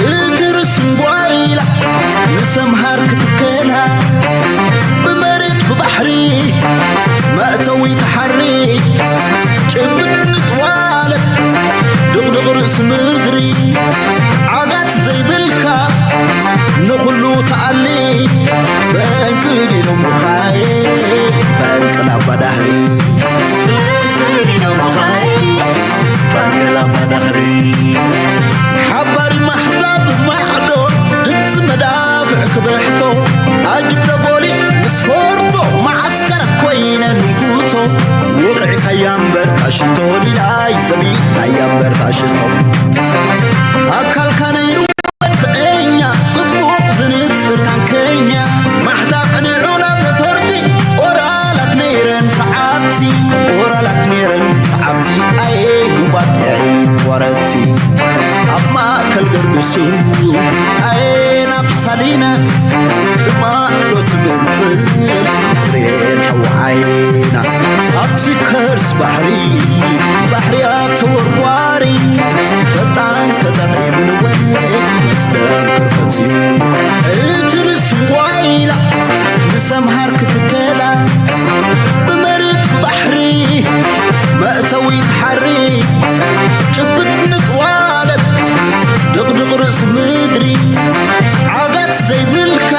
እቲ ርስንጓይላ ንሰምሃር ክትከላ ብመሬት ብባሕሪ መእተዊ ተሓሪ ጭብጥ ንጥዋለት ድቕድቕ ርእሲ ምድሪ ዓጋት ዘይብልካ ንኹሉ ተኣሊ ፈንቅል ኢሎም ብኻይ ፈንቅል ኣባዳህሪ ፈንቅል ኣባዳህሪ ሓባሪ ማሕዛብ ማዕዶ ድምፂ መዳፍዕ ክብሕቶ ኣጅብ ደጎሊ ምስ ፈርቶ መዓስከር ኮይነ ንጉቶ ወቕዕካያ እምበር ታሽቶ ሊላይ ዘቢጥካያ እምበር ታሽቶ ኣካልካ ነይሩ መድፍዐኛ ጽቡቕ ዝንጽር ታንከኛ ማሕታ ቅንዑ ናብ ነፈርቲ ኦራላት ነይረን ሰዓብቲ ኦራላት ነይረን ሰዓብቲ ኣየ ምባጥዒት ወረቲ ኣብ ማእከል ገርግሱ ኣየ ናብ ሳሊና ብማዕዶ ትምንጽል ትሬን ሕወዓይና ኣብቲ ከርስ ባሕሪ ባሕርያ ተወርዋሪ ፈጣን ተጠቒምንወ መስተንክር ፈትዩ እቲ ርስንጓይላ ንሰምሃር ክትከላ ብመሬት ብባሕሪ መእተዊ ትሓሪ ጭብጥ ንጥዋለት ድቕድቕ ርእሲ ምድሪ ዓጋት ዘይብልካ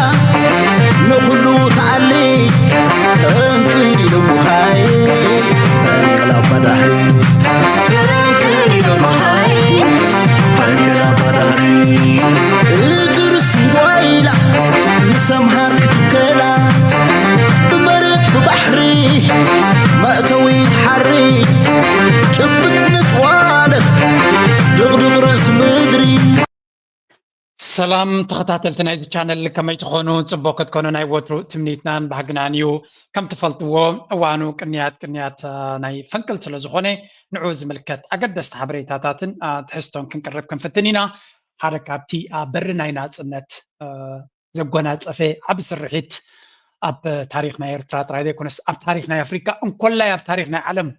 ንኹሉ ተኣሊ ፈንቅል ኢሎምኻይ ፈንቅል ኣባዳህሪ ፈንቅል ኢሎምኻይ ፈንቅል ኣባዳህሪ እትርስ ዋይላ ንሰምሃር ክትከላ ብመሬት ብባሕሪ መእተዊ ትሓሪ ጭብጥ ንጥዋለት ድቕድቕ ርእሲ ምድሪ ሰላም ተኸታተልቲ ናይዚ ቻነል ከመይ ትኾኑ? ጽቡቕ ክትኮኑ ናይ ወትሩ ትምኒትናን ባህግናን እዩ። ከም ትፈልጥዎ እዋኑ ቅንያት ቅንያት ናይ ፈንቅል ስለ ዝኾነ ንዑ ዝምልከት ኣገደስቲ ሓበሬታታትን ትሕዝቶን ክንቅርብ ክንፍትን ኢና። ሓደ ካብቲ ኣብ በሪ ናይ ናጽነት ዘጎናጸፈ ዓቢ ስርሒት ኣብ ታሪኽ ናይ ኤርትራ ጥራይ ዘይኮነስ ኣብ ታሪኽ ናይ ኣፍሪካ እንኮላይ ኣብ ታሪኽ ናይ ዓለም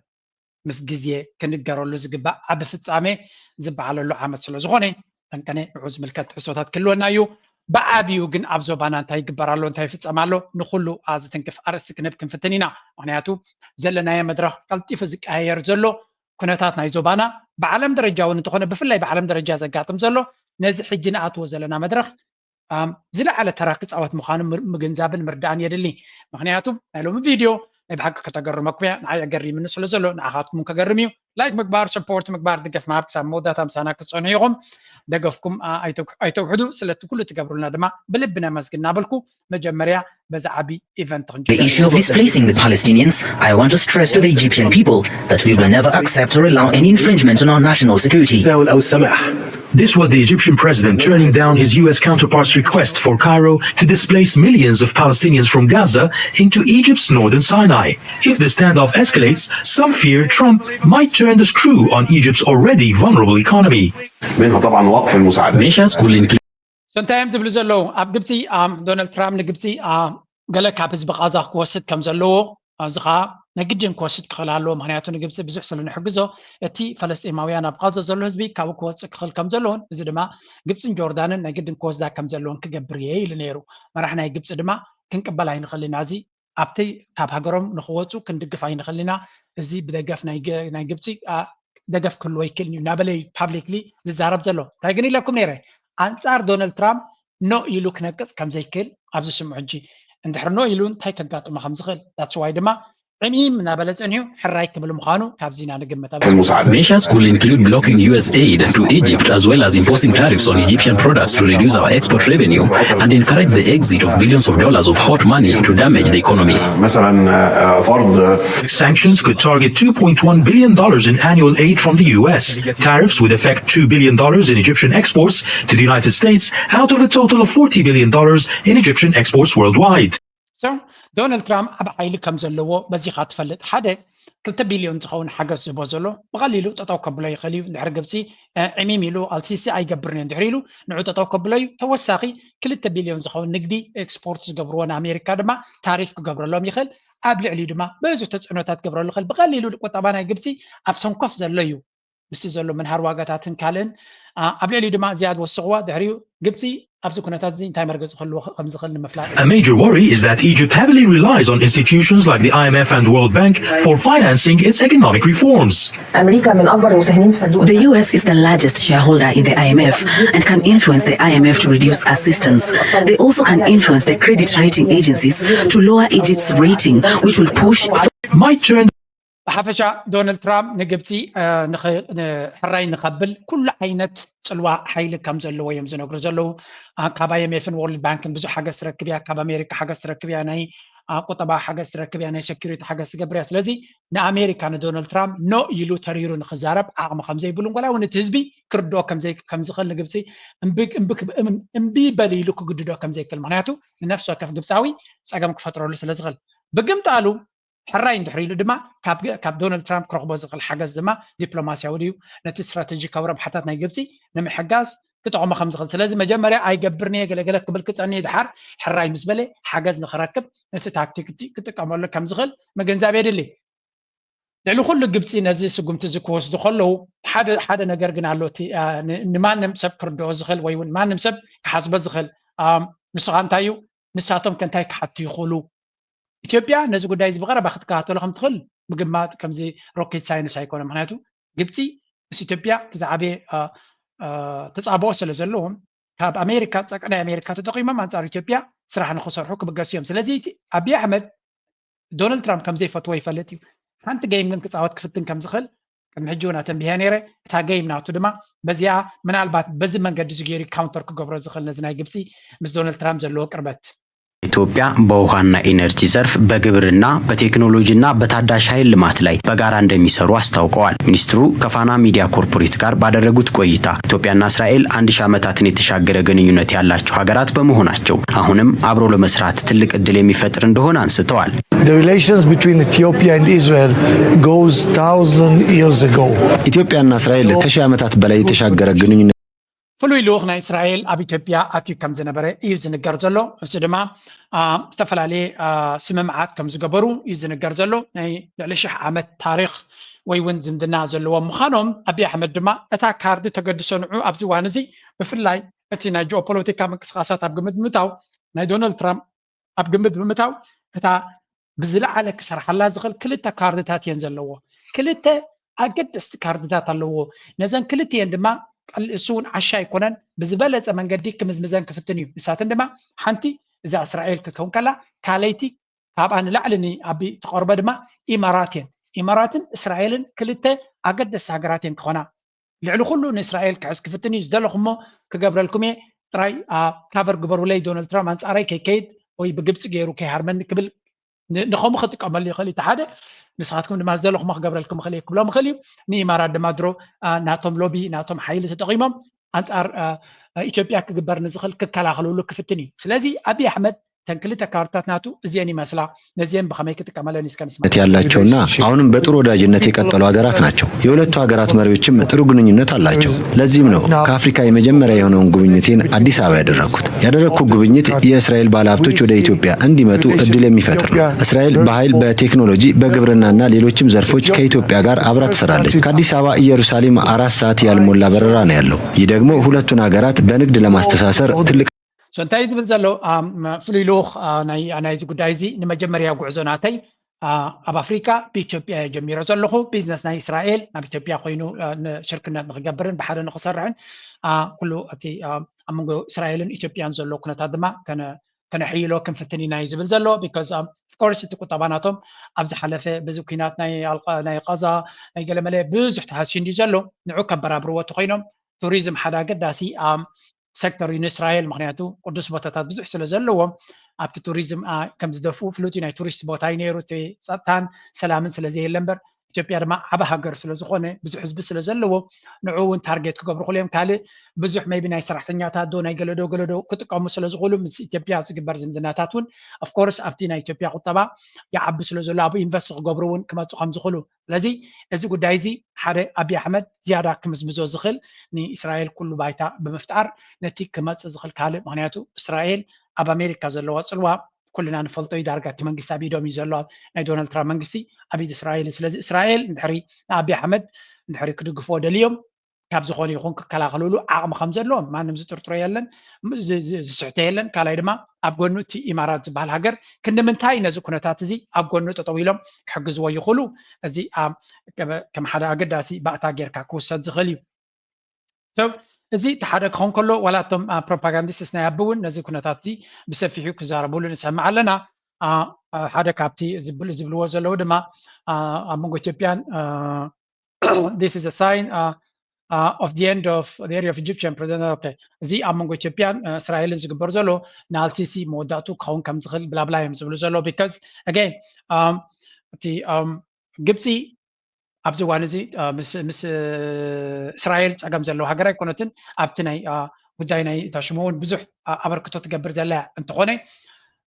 ምስ ግዜ ክንገረሉ ዝግባእ ዓቢ ፍጻሜ ዝበዓለሉ ዓመት ስለ ዝኾነ ጠንቀነ ንዑ ዝምልከት ትሕዝቶታት ክህልወና እዩ። ብዓብዩ ግን ኣብ ዞባና እንታይ ይግበር ኣሎ እንታይ ይፍጸም ኣሎ ንኩሉ ዝትንክፍ ኣርእስቲ ክንህብ ክንፍትን ኢና። ምክንያቱ ዘለናዮ መድረኽ ቀልጢፉ ዝቀያየር ዘሎ ኩነታት ናይ ዞባና ብዓለም ደረጃ እውን እንተኾነ ብፍላይ ብዓለም ደረጃ ዘጋጥም ዘሎ ነዚ ሕጂ ንኣትዎ ዘለና መድረኽ ዝለዓለ ተራ ክፃወት ምዃኑ ምግንዛብን ምርዳእን የድሊ። ምክንያቱ ናይ ሎሚ ቪድዮ ናይ ብሓቂ ከተገርመኩም እያ። ንዓይ ኣገሪምኒ ስለ ዘሎ ንዓኻትኩም ከገርም እዩ። ላይክ ምግባር፣ ሰፖርት ምግባር፣ ድገፍ ምሃብ ክሳብ መወዳእታ ምሳና ክትፀንሑ ኢኹም። ደገፍኩም ኣይተውሕዱ። ስለቲ ኩሉ ትገብሩልና ድማ ብልቢ ነመስግን እናበልኩ መጀመርያ በዚ ዓቢ ኢቨንት The issue of displacing the Palestinians, I want to stress to the Egyptian people that we will never accept or allow any infringement on our national security. This was the Egyptian president turning down his U S counterpart's request for Cairo to displace millions of Palestinians from Gaza into Egypt's northern Sinai. If the standoff escalates, some fear Trump might turn the screw on Egypt's already vulnerable economy. منها طبعا وقف المساعدات. Measures could include እንታይ እዮም ዝብሉ ዘለዉ ኣብ ግብፂ ዶናልድ ትራምፕ ንግብፂ ገለ ካብ ህዝቢ ቃዛ ክወስድ ከም ዘለዎ እዚ ከዓ ናይ ግድን ክወስድ ክኽእል ኣለዎ። ምክንያቱ ንግብፂ ብዙሕ ስለ ንሕግዞ እቲ ፈለስጢማውያን ኣብ ቃዛ ዘሎ ህዝቢ ካብኡ ክወፅእ ክኽእል ከም ዘለዎን እዚ ድማ ግብፅን ጆርዳንን ናይ ግድን ክወስዳ ከም ዘለዎን ክገብር እየ ኢሉ ነይሩ። መራሕ ናይ ግብፂ ድማ ክንቅበል ኣይንኽእል ኢና። እዚ ኣብቲ ካብ ሃገሮም ንክወፁ ክንድግፍ ኣይንኽእል ኢና። እዚ ብደገፍ ናይ ግብፂ ደገፍ ክህልዎ ይክእል እዩ እናበለ እዩ ፓብሊክሊ ዝዛረብ ዘሎ። እንታይ ግን ኢለኩም ነይረ ኣንፃር ዶናልድ ትራምፕ ኖ ኢሉ ክነቅፅ ከም ዘይክእል ኣብዚ ስምዑ ሕጂ እንድሕር ኖ ኢሉ እንታይ ከጋጥሞ ከም ዝኽእል that's why ድማ ዕሚም እናበለ ፀኒሑ ሕራይ ክብል ምዃኑ ካብዚ ኢና ንግምት። Measures could include blocking U S aid to Egypt as well as imposing tariffs on Egyptian products to reduce our export revenue and encourage the exit of billions of dollars of hot money to damage the economy. مثلا فرض Sanctions could target two point one billion dollars in annual aid from the U S. Tariffs would affect two billion dollars in Egyptian exports to the United States out of a total of forty billion dollars in Egyptian exports worldwide. So, ዶናልድ ትራምፕ ዓቢ ሓይሊ ከም ዘለዎ በዚኻ ትፈልጥ። ሓደ ክልተ ቢልዮን ዝኸውን ሓገዝ ዝቦ ዘሎ ብቐሊሉ ጠጠው ከብሎ ይኽእል እዩ። እንድሕር ግብፂ ዕሚም ኢሉ ኣልሲሲ ኣይገብርን እየ እንድሕር ኢሉ ንዑ ጠጠው ከብሎ እዩ። ተወሳኺ ክልተ ቢልዮን ዝኸውን ንግዲ ኤክስፖርት ዝገብርዎ ንኣሜሪካ ድማ ታሪፍ ክገብረሎም ይኽእል። ኣብ ልዕሊኡ ድማ ብዙሕ ተፅዕኖታት ክገብረሉ ይኽእል። ብቐሊሉ ቁጠባ ናይ ግብፂ ኣብ ሰንኮፍ ዘሎ እዩ። ምስቲ ዘሎ ምንሃር ዋጋታትን ካልእን ኣብ ልዕሊኡ ድማ ዝያድ ወስኽዋ ድሕሪኡ ግብፂ ኣብዚ ኩነታት እዚ እንታይ መርገፂ ክህልዎ ከም ዝኽእል ንምፍላጥ። A major worry is that Egypt heavily relies on institutions like the I M F and World Bank for financing its economic reforms. أمريكا من أكبر المساهمين في صندوق The U S is the largest shareholder in the I M F and can influence the I M F to reduce assistance. They also can influence the credit rating agencies to lower Egypt's rating, which will push Might turn ብሓፈሻ ዶናልድ ትራምፕ ንግብፂ ሕራይ ንኸብል ኩሉ ዓይነት ፅልዋ ሓይሊ ከም ዘለዎ እዮም ዝነግሩ ዘለዉ። ካብ I M F ን World Bank ን ብዙሕ ሓገዝ ትረክብ እያ፣ ካብ ኣሜሪካ ሓገዝ ትረክብ እያ፣ ናይ ቁጠባ ሓገዝ ትረክብ እያ፣ ናይ security ሓገዝ ትገብር እያ። ስለዚ ንኣሜሪካ ንዶናልድ ትራምፕ no ኢሉ ተሪሩ ንክዛረብ ዓቕሚ ከም ዘይብሉን ዋላ እውን እቲ ህዝቢ ክርድኦ ከም ዝኽእል ንግብፂ እምቢ በል ኢሉ ክግድዶ ከም ዘይክእል፣ ምክንያቱ ንነፍሲ ወከፍ ግብፃዊ ፀገም ክፈጥረሉ ስለ ዝኽእል ብግምጣሉ ሕራይ እንድሕር ኢሉ ድማ ካብ ዶናልድ ትራምፕ ክረኽቦ ዝኽእል ሓገዝ ድማ ዲፕሎማስያዊ ድዩ ነቲ ስትራተጂካዊ ረብሓታት ናይ ግብፂ ንምሕጋዝ ክጠቕሞ ከም ዝኽእል። ስለዚ መጀመርያ ኣይገብርን እየ ገለገለ ክብል ክፀንሕ ድሓር ሕራይ ምስ በለ ሓገዝ ንኽረክብ ነቲ ታክቲክ ክጥቀመሉ ከም ዝኽእል ምግንዛብ የድሊ። ልዕሊ ኩሉ ግብፂ ነዚ ስጉምቲ እዚ ክወስዱ ከለዉ ሓደ ነገር ግን ኣሎ፣ ንማንም ሰብ ክርድኦ ዝኽእል ወይ እውን ማንም ሰብ ክሓስቦ ዝኽእል ንሱ ከዓ እንታይ እዩ? ንሳቶም ከ እንታይ ክሓቱ ይኽእሉ? ኢትዮጵያ ነዚ ጉዳይ እዚ ብቐረባ ክትከታተሎ ከም ትኽእል ምግማት ከምዚ ሮኬት ሳይንስ ኣይኮነ። ምክንያቱ ግብፂ ምስ ኢትዮጵያ እቲ ዝዓበየ ተፃብኦ ስለ ዘለዎም ካብ ኣሜሪካ ፀቅኒ ኣሜሪካ ተጠቂሞም ኣንፃር ኢትዮጵያ ስራሕ ንክሰርሑ ክብገሱ እዮም። ስለዚ ኣቢይ ኣሕመድ ዶናልድ ትራምፕ ከም ዘይፈትዎ ይፈልጥ እዩ። ሓንቲ ገይም ግን ክፃወት ክፍትን ከም ዝኽእል ቅድሚ ሕጂ እውን ኣተንቢሀ ነይረ። እታ ገይም ናቱ ድማ በዚኣ ምናልባት በዚ መንገዲ እዚ ገይሩ ካውንተር ክገብሮ ዝኽእል ነዚ ናይ ግብፂ ምስ ዶናልድ ትራምፕ ዘለዎ ቅርበት። ኢትዮጵያ በውሃና ኢነርጂ ዘርፍ በግብርና በቴክኖሎጂና በታዳሽ ኃይል ልማት ላይ በጋራ እንደሚሰሩ አስታውቀዋል። ሚኒስትሩ ከፋና ሚዲያ ኮርፖሬት ጋር ባደረጉት ቆይታ ኢትዮጵያና እስራኤል አንድ ሺህ ዓመታትን የተሻገረ ግንኙነት ያላቸው ሀገራት በመሆናቸው አሁንም አብሮ ለመስራት ትልቅ እድል የሚፈጥር እንደሆነ አንስተዋል። The relations between Ethiopia and Israel goes thousand years ago. ኢትዮጵያና እስራኤል ከሺህ ዓመታት በላይ የተሻገረ ግንኙነት ፍሉይ ልኡኽ ናይ እስራኤል ኣብ ኢትዮጵያ ኣትዩ ከም ዝነበረ እዩ ዝንገር ዘሎ። እዚ ድማ ዝተፈላለየ ስምምዓት ከም ዝገበሩ እዩ ዝንገር ዘሎ። ናይ ልዕሊ ሽሕ ዓመት ታሪኽ ወይ እውን ዝምድና ዘለዎም ምዃኖም ኣቢይ ኣሕመድ ድማ እታ ካርዲ ተገድሶ ንዑ ኣብዚ እዋን እዚ ብፍላይ እቲ ናይ ጂኦፖለቲካ ምንቅስቃሳት ኣብ ግምት ብምእታው ናይ ዶናልድ ትራምፕ ኣብ ግምት ብምእታው እታ ብዝለዓለ ክሰርሓላ ዝኽእል ክልተ ካርድታት እየን ዘለዎ። ክልተ ኣገደስቲ ካርድታት ኣለዎ። ነዘን ክልቲኤን ድማ ቀል እሱ እውን ዓሻ ኣይኮነን ብዝበለፀ መንገዲ ክምዝምዘን ክፍትን እዩ። ንሳተን ድማ ሓንቲ እዛ እስራኤል ክትከውን ከላ ካልኣይቲ ካብኣ ንላዕሊ ንኣቢ ትቐርቦ ድማ ኢማራት እየን። ኢማራትን እስራኤልን ክልተ ኣገደስቲ ሃገራት እየን ክኾና። ልዕሊ ኩሉ ንእስራኤል ክሕዝ ክፍትን እዩ። ዝደለኹሞ ክገብረልኩም እየ ጥራይ ካቨር ግበሩለይ ዶናልድ ትራምፕ ኣንፃረይ ከይከይድ ወይ ብግብፂ ገይሩ ከይሃርመኒ ክብል ንኸምኡ ክጥቀመሉ ይኽእል እዩ ሓደ። ንስኻትኩም ድማ ዝደለኹሞ ክገብረልኩም ይኽእል እየ ክብሎም ይኽእል እዩ። ንኢማራት ድማ ድሮ ናቶም ሎቢ ናቶም ሓይሊ ተጠቒሞም ኣንፃር ኢትዮጵያ ክግበር ንዝኽእል ክከላኸልሉ ክፍትን እዩ። ስለዚ ኣብይ ኣሕመድ እተን ክልተ ካርድታት ናቱ እዚአን ይመስላ። ነዚአን ብኸመይ ክጥቀመለን እዩ እስከ ንስማ። ያላቸውና አሁንም በጥሩ ወዳጅነት የቀጠሉ ሀገራት ናቸው። የሁለቱ ሀገራት መሪዎችም ጥሩ ግንኙነት አላቸው። ለዚህም ነው ከአፍሪካ የመጀመሪያ የሆነውን ጉብኝቴን አዲስ አበባ ያደረግኩት። ያደረግኩት ጉብኝት የእስራኤል ባለሀብቶች ወደ ኢትዮጵያ እንዲመጡ እድል የሚፈጥር ነው። እስራኤል በኃይል፣ በቴክኖሎጂ፣ በግብርናና ሌሎችም ዘርፎች ከኢትዮጵያ ጋር አብራ ትሰራለች። ከአዲስ አበባ ኢየሩሳሌም አራት ሰዓት ያልሞላ በረራ ነው ያለው። ይህ ደግሞ ሁለቱን ሀገራት በንግድ ለማስተሳሰር ትልቅ እንታይ ዝብል ዘሎ ፍሉይ ልኡኽ ናይዚ ጉዳይ እዚ ንመጀመርያ ጉዕዞ ናተይ ኣብ ኣፍሪካ ብኢትዮጵያ እየ ጀሚረ ዘለኹ። ቢዝነስ ናይ እስራኤል ናብ ኢትዮጵያ ኮይኑ ሽርክነት ንክገብርን ብሓደ ንክሰርሕን ኩሉ እቲ ኣብ መንጎ እስራኤልን ኢትዮጵያን ዘሎ ኩነታት ድማ ከነሕይሎ ክንፍትን ኢና እዩ ዝብል ዘሎ። ቢካዝ ኦፍኮርስ እቲ ቁጠባ ናቶም ኣብ ዝሓለፈ ብዚ ኩናት ናይ ቃዛ ናይ ገለመለ ብዙሕ ተሃስዩ እንዲ ዘሎ ንዑ ከበራብርዎ ተኮይኖም ቱሪዝም ሓደ ኣገዳሲ ሴክተር እዩ ንእስራኤል። ምክንያቱ ቅዱስ ቦታታት ብዙሕ ስለ ዘለዎም ኣብቲ ቱሪዝም ከም ዝደፍኡ ፍሉጥ እዩ። ናይ ቱሪስት ቦታ እዩ ነይሩ። እቲ ፀጥታን ሰላምን ስለ ዘየለ እምበር ኢትዮጵያ ድማ ዓቢ ሃገር ስለ ዝኾነ ብዙሕ ህዝቢ ስለ ዘለዎ ንዑ እውን ታርጌት ክገብሩ ክእሉ እዮም። ካልእ ብዙሕ ሜይቢ ናይ ሰራሕተኛታት ዶ ናይ ገለዶ ገለዶ ክጥቀሙ ስለ ዝኽእሉ ምስ ኢትዮጵያ ዝግበር ዝምድናታት እውን ኦፍኮርስ ኣብቲ ናይ ኢትዮጵያ ቁጠባ ይዓቢ ስለ ዘሎ ኣብኡ ኢንቨስት ክገብሩ እውን ክመፁ ከም ዝኽእሉ ስለዚ እዚ ጉዳይ እዚ ሓደ ኣብይ ኣሕመድ ዝያዳ ክምዝምዞ ዝኽእል ንእስራኤል ኩሉ ባይታ ብምፍጣር ነቲ ክመፅእ ዝኽእል ካልእ ምክንያቱ እስራኤል ኣብ ኣሜሪካ ዘለዋ ፅልዋ ኩልና ንፈልጦ እዩ። ዳርጋ እቲ መንግስቲ ኣብ ኢዶም እዩ ዘሎ፣ ናይ ዶናልድ ትራምፕ መንግስቲ ኣብ ኢድ እስራኤል እዩ። ስለዚ እስራኤል እንድሕሪ ንኣቢ ኣሕመድ እንድሕሪ ክድግፍዎ ደልዮም ካብ ዝኾነ ይኹን ክከላኸልሉ ዓቕሚ ከም ዘለዎም ማንም ዝጥርጥሮ የለን፣ ም- ዝ- ዝ- ዝስሕቶ የለን። ካልኣይ ድማ ኣብ ጎኑ እቲ ኢማራት ዝበሃል ሃገር ክንዲ ምንታይ ነዚ ኩነታት እዚ ኣብ ጎኑ ጠጠው ኢሎም ክሕግዝዎ ይኽእሉ? እዚ ኣብ- ከም- ከም ሓደ ኣገዳሲ ባእታ ጌርካ ክውሰድ ዝኽእል እዩ። So እዚ እቲ ሓደ ክኸውን ከሎ ዋላ እቶም ፕሮፓጋንዲስትስ ናይ ኣቢ እውን ነዚ ኩነታት እዚ ብሰፊሑ ክዛረብሉ ንሰምዕ ኣለና። ሓደ ካብቲ ዝብልዎ ዘለዉ ድማ ኣብ መንጎ ኢትዮጵያን this is a sign of the end of the area of Egyptian president. Okay, እዚ ኣብ መንጎ ኢትዮጵያን እስራኤልን ዝግበር ዘሎ ንኣልሲሲ መወዳእቱ ክኸውን ከም ዝኽእል ብላብላ እዮም ዝብሉ ዘሎ። Because again እቲ ግብፂ ኣብዚ እዋን እዚ ምስ እስራኤል ፀገም ዘለዎ ሃገር ኣይኮነትን። ኣብቲ ናይ ጉዳይ ናይ እታ ሽሙ እውን ብዙሕ ኣበርክቶ ትገብር ዘላ እንተኾነ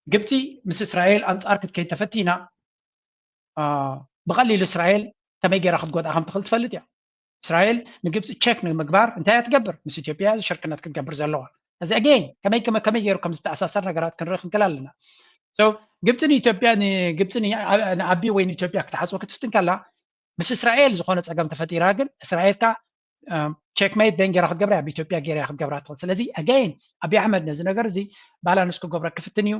ግብፂ ምስ እስራኤል ኣንፃር ክትከይድ ተፈቲና ብቐሊሉ እስራኤል ከመይ ገይራ ክትጎድኣ ከም ትኽእል ትፈልጥ እያ። እስራኤል ንግብፂ ቸክ ንምግባር እንታይ እያ ትገብር? ምስ ኢትዮጵያ ዝሽርክነት ክትገብር ዘለዋ እዚ ኣገይን ከመይ ከመይ ገይሩ ከም ዝተኣሳሰር ነገራት ክንርኢ ክንክእል ኣለና። ግብፂ ንኢትዮጵያ ንግብፂ ንኣቢ ወይ ንኢትዮጵያ ክትሓፅቦ ክትፍትን ከላ ምስ እስራኤል ዝኾነ ፀገም ተፈጢራ ግን እስራኤል ካ ቸክሜት በን ገይራ ክትገብራ እያ ብኢትዮጵያ ገይራ ክትገብራ ትኽእል። ስለዚ ኣገይን ኣቢ ኣሕመድ ነዚ ነገር እዚ ባላንስ ክገብረ ክፍትን እዩ።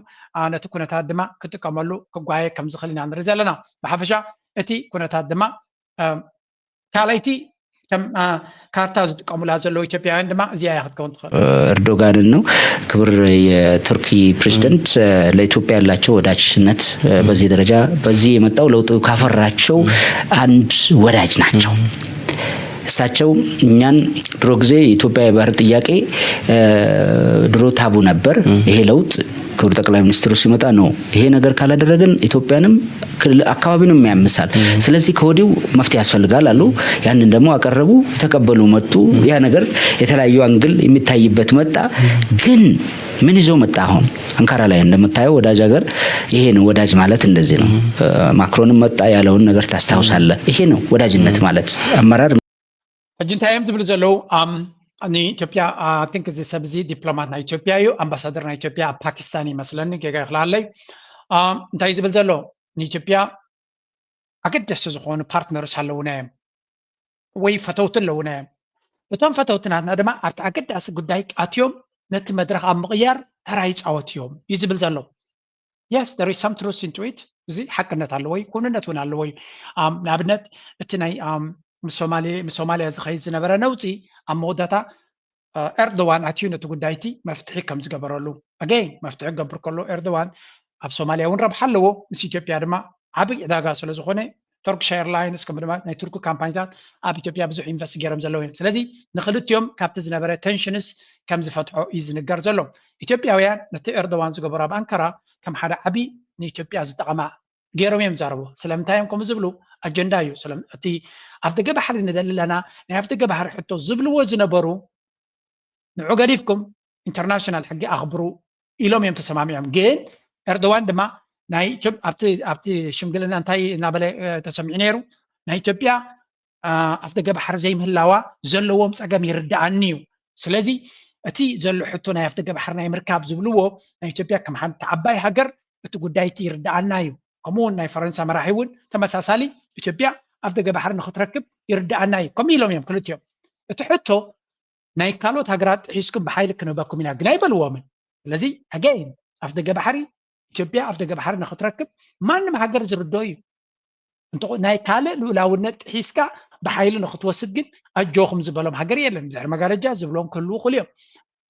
ነቲ ኩነታት ድማ ክጥቀመሉ ክጓየ ከም ዝኽእል ኢና ንርኢ ዘለና። ብሓፈሻ እቲ ኩነታት ድማ ካልኣይቲ ከም ካርታ ዝጥቀሙላ ዘለዉ ኢትዮጵያውያን ድማ እዚኣ እያ ክትከውን ትኽእል። እርዶጋንን ነው። ክቡር የቱርኪ ፕሬዝደንት ለኢትዮጵያ ያላቸው ወዳጅነት በዚህ ደረጃ በዚህ የመጣው ለውጥ ካፈራቸው አንድ ወዳጅ ናቸው። እሳቸው እኛን ድሮ ጊዜ የኢትዮጵያ የባህር ጥያቄ ድሮ ታቡ ነበር። ይሄ ለውጥ ክቡር ጠቅላይ ሚኒስትሩ ሲመጣ ነው ይሄ ነገር ካላደረግን ኢትዮጵያንም አካባቢንም ያምሳል። ስለዚህ ከወዲሁ መፍትሄ ያስፈልጋል አሉ። ያንን ደግሞ አቀረቡ፣ የተቀበሉ መጡ። ያ ነገር የተለያዩ አንግል የሚታይበት መጣ። ግን ምን ይዞ መጣ? አሁን አንካራ ላይ እንደምታየው ወዳጅ ሀገር ይሄ ነው። ወዳጅ ማለት እንደዚህ ነው። ማክሮንም መጣ ያለውን ነገር ታስታውሳለህ። ይሄ ነው ወዳጅነት ማለት። አመራር ሕጂ እንታይ እዮም ዝብሉ ዘለዉ? ንኢትዮጵያ ቲንክ እዚ ሰብ እዚ ዲፕሎማት ናይ ኢትዮጵያ እዩ፣ ኣምባሳደር ናይ ኢትዮጵያ ኣብ ፓኪስታን ይመስለኒ፣ ጌጋ ይኽልኣለይ። እንታይ ዝብል ዘሎ ንኢትዮጵያ ኣገደስቲ ዝኾኑ ፓርትነርስ ኣለውና እዮም ወይ ፈተውቲ ኣለውና እዮም። እቶም ፈተውቲ ናትና ድማ ኣብቲ ኣገዳሲ ጉዳይ ኣትዮም ነቲ መድረኽ ኣብ ምቕያር ተራ ይፃወት እዮም እዩ ዝብል ዘሎ። Yes, there is some truth into it። እዚ ሓቅነት ኣለዎ እዩ፣ ክውንነት እውን ኣለዎ እዩ። ንኣብነት እቲ ናይ ምስ ሶማልያ ዝኸይድ ዝነበረ ነውፂ ኣብ መወዳእታ ኤርዶዋን ኣትዩ ነቲ ጉዳይ እቲ መፍትሒ ከም ዝገበረሉ ኣገይን መፍትሒ ክገብር ከሎ ኤርዶዋን ኣብ ሶማልያ እውን ረብሓ ኣለዎ፣ ምስ ኢትዮጵያ ድማ ዓብይ ዕዳጋ ስለ ዝኾነ ቱርክሽ ኤርላይንስ ከምኡ ድማ ናይ ቱርኪ ካምፓኒታት ኣብ ኢትዮጵያ ብዙሕ ኢንቨስት ገይሮም ዘለዉ እዮም። ስለዚ ንክልቲኦም ካብቲ ዝነበረ ቴንሽንስ ከም ዝፈትሖ እዩ ዝንገር ዘሎ። ኢትዮጵያውያን ነቲ ኤርዶዋን ዝገበሮ ኣብ ኣንካራ ከም ሓደ ዓብይ ንኢትዮጵያ ዝጠቐማ ገይሮም እዮም ዝዛረቡ። ስለምንታይ እዮም ከምኡ ዝብሉ? ኣጀንዳ እዩ። እቲ ኣፍደገ ባሕሪ ንደሊ ኣለና፣ ናይ ኣፍደገ ባሕሪ ሕቶ ዝብልዎ ዝነበሩ ንዑ ገዲፍኩም ኢንተርናሽናል ሕጊ ኣኽብሩ ኢሎም እዮም ተሰማሚዖም። ግን ኤርዶዋን ድማ ናይ ኣብቲ ሽምግልና እንታይ እናበለ ተሰሚዑ ነይሩ? ናይ ኢትዮጵያ ኣፍደገ ባሕሪ ዘይምህላዋ ዘለዎም ፀገም ይርድኣኒ እዩ። ስለዚ እቲ ዘሎ ሕቶ ናይ ኣፍደገ ባሕሪ ናይ ምርካብ ዝብልዎ ናይ ኢትዮጵያ ከም ሓንቲ ዓባይ ሃገር እቲ ጉዳይ እቲ ይርድኣና እዩ። ከምኡ እውን ናይ ፈረንሳ መራሒ እውን ተመሳሳሊ ኢትዮጵያ ኣፍደገ ባሕሪ ንክትረክብ ይርድኣና እዩ። ከምኡ ኢሎም እዮም ክልቲኦም። እቲ ሕቶ ናይ ካልኦት ሃገራት ጥሒስኩም ብሓይሊ ክንህበኩም ኢና ግን ኣይበልዎምን። ስለዚ ኣገይን ኣፍደገ ባሕሪ ኢትዮጵያ ኣፍደገ ባሕሪ ንክትረክብ ማንም ሃገር ዝርዶ እዩ። እንተ ናይ ካልእ ልኡላውነት ጥሒስካ ብሓይሊ ንክትወስድ ግን ኣጆኹም ዝበሎም ሃገር የለን። ድሕሪ መጋረጃ ዝብሎም ክህልዉ ይኽእሉ እዮም።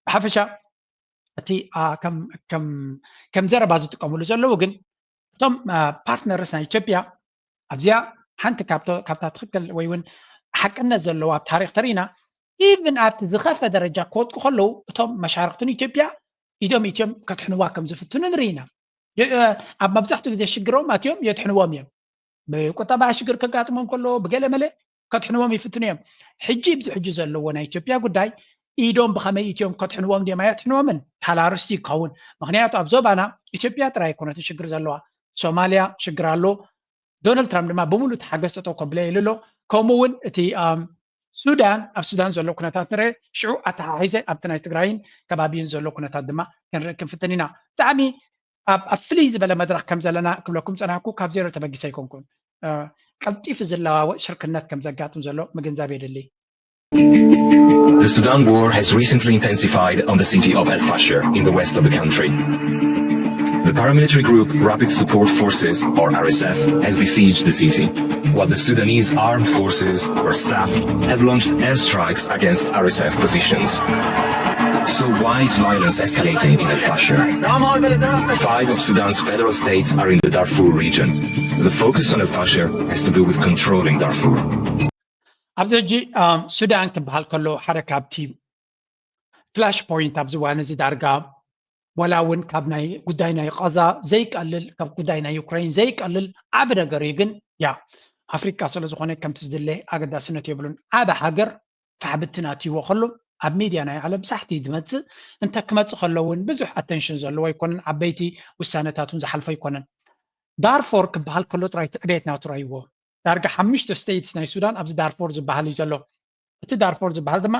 ብሓፈሻ እቲ ከም ዘረባ ዝጥቀምሉ ዘለዉ ግን እቶም ፓርትነርስ ናይ ኢትዮጵያ ኣብዚኣ ሓንቲ ካብታ ትኽክል ወይ እውን ሓቅነት ዘለዎ ኣብ ታሪክ ተሪኢና ኢቭን ኣብቲ ዝኸፈ ደረጃ ክወጥቁ ከለዉ እቶም መሻርክቲ ንኢትዮጵያ ኢዶም ኢትዮም ከድሕንዋ ከም ዝፍትኑ ንርኢ ኢና። ኣብ መብዛሕትኡ ግዜ ሽግሮም ኣትዮም የድሕንዎም እዮም። ብቁጠባ ሽግር ከጋጥሞም ከሎ ብገለ መለ ከድሕንዎም ይፍትኑ እዮም። ሕጂ ብዚ ሕጂ ዘለዎ ናይ ኢትዮጵያ ጉዳይ ኢዶም ብኸመይ ኢትዮም ከድሕንዎም ድዮም ኣየድሕንዎምን ካልእ ኣርእስቲ ይኸውን። ምክንያቱ ኣብ ዞባና ኢትዮጵያ ጥራይ ኣይኮነትን ሽግር ዘለዋ፣ ሶማልያ ሽግር ኣሎ። ዶናልድ ትራምፕ ድማ ብምሉእ ተሓገዝ ጠጠው ከብለ ኢሉ ኣሎ። ከምኡ እውን እቲ ሱዳን ኣብ ሱዳን ዘሎ ኩነታት ንርአ። ሽዑ ኣተሓሒዘ ኣብቲ ናይ ትግራይን ከባቢን ዘሎ ኩነታት ድማ ክንርኢ ክንፍትን ኢና። ብጣዕሚ ኣብ ኣብ ፍልይ ዝበለ መድረኽ ከም ዘለና ክብለኩም ጸናሕኩ። ካብ ዜሮ ተበጊሰ ኣይኮንኩን። ቀልጢፉ ዝለዋወጥ ሽርክነት ከም ዘጋጥም ዘሎ ምግንዛብ የድሊ። The Sudan war has recently intensified on the city of El Fasher in the west of the country. The paramilitary group Rapid Support Forces, or R S F, has besieged the city, while the Sudanese armed forces, or SAF, have launched airstrikes against R S F positions. So why is violence escalating in El Fasher? Five of Sudan's federal states are in the Darfur region. The focus on El Fasher has to do with controlling Darfur. ኣብዚ ሕጂ ሱዳን ክበሃል ከሎ ሓደ ካብቲ ፍላሽ ፖይንት ኣብዚ እዋን እዚ ዳርጋ ዋላ እውን ካብ ናይ ጉዳይ ናይ ቃዛ ዘይቀልል ካብ ጉዳይ ናይ ዩክሬን ዘይቀልል ዓቢ ነገር እዩ። ግን ያ ኣፍሪቃ ስለ ዝኾነ ከምቲ ዝድለ ኣገዳስነት የብሉን። ዓቢ ሃገር ፋሕብትን ኣትይዎ ከሎ ኣብ ሚድያ ናይ ዓለም ሳሕቲ ዝመፅእ እንተ ክመፅእ ከሎ እውን ብዙሕ ኣተንሽን ዘለዎ ኣይኮነን። ዓበይቲ ውሳነታት እውን ዝሓልፎ ኣይኮነን። ዳርፎር ክበሃል ከሎ ጥራይ ትዕቤት ናቱ ራይዎ ዳርጋ ሓሙሽተ ስቴትስ ናይ ሱዳን ኣብዚ ዳርፎር ዝበሃል እዩ ዘሎ። እቲ ዳርፎር ዝበሃል ድማ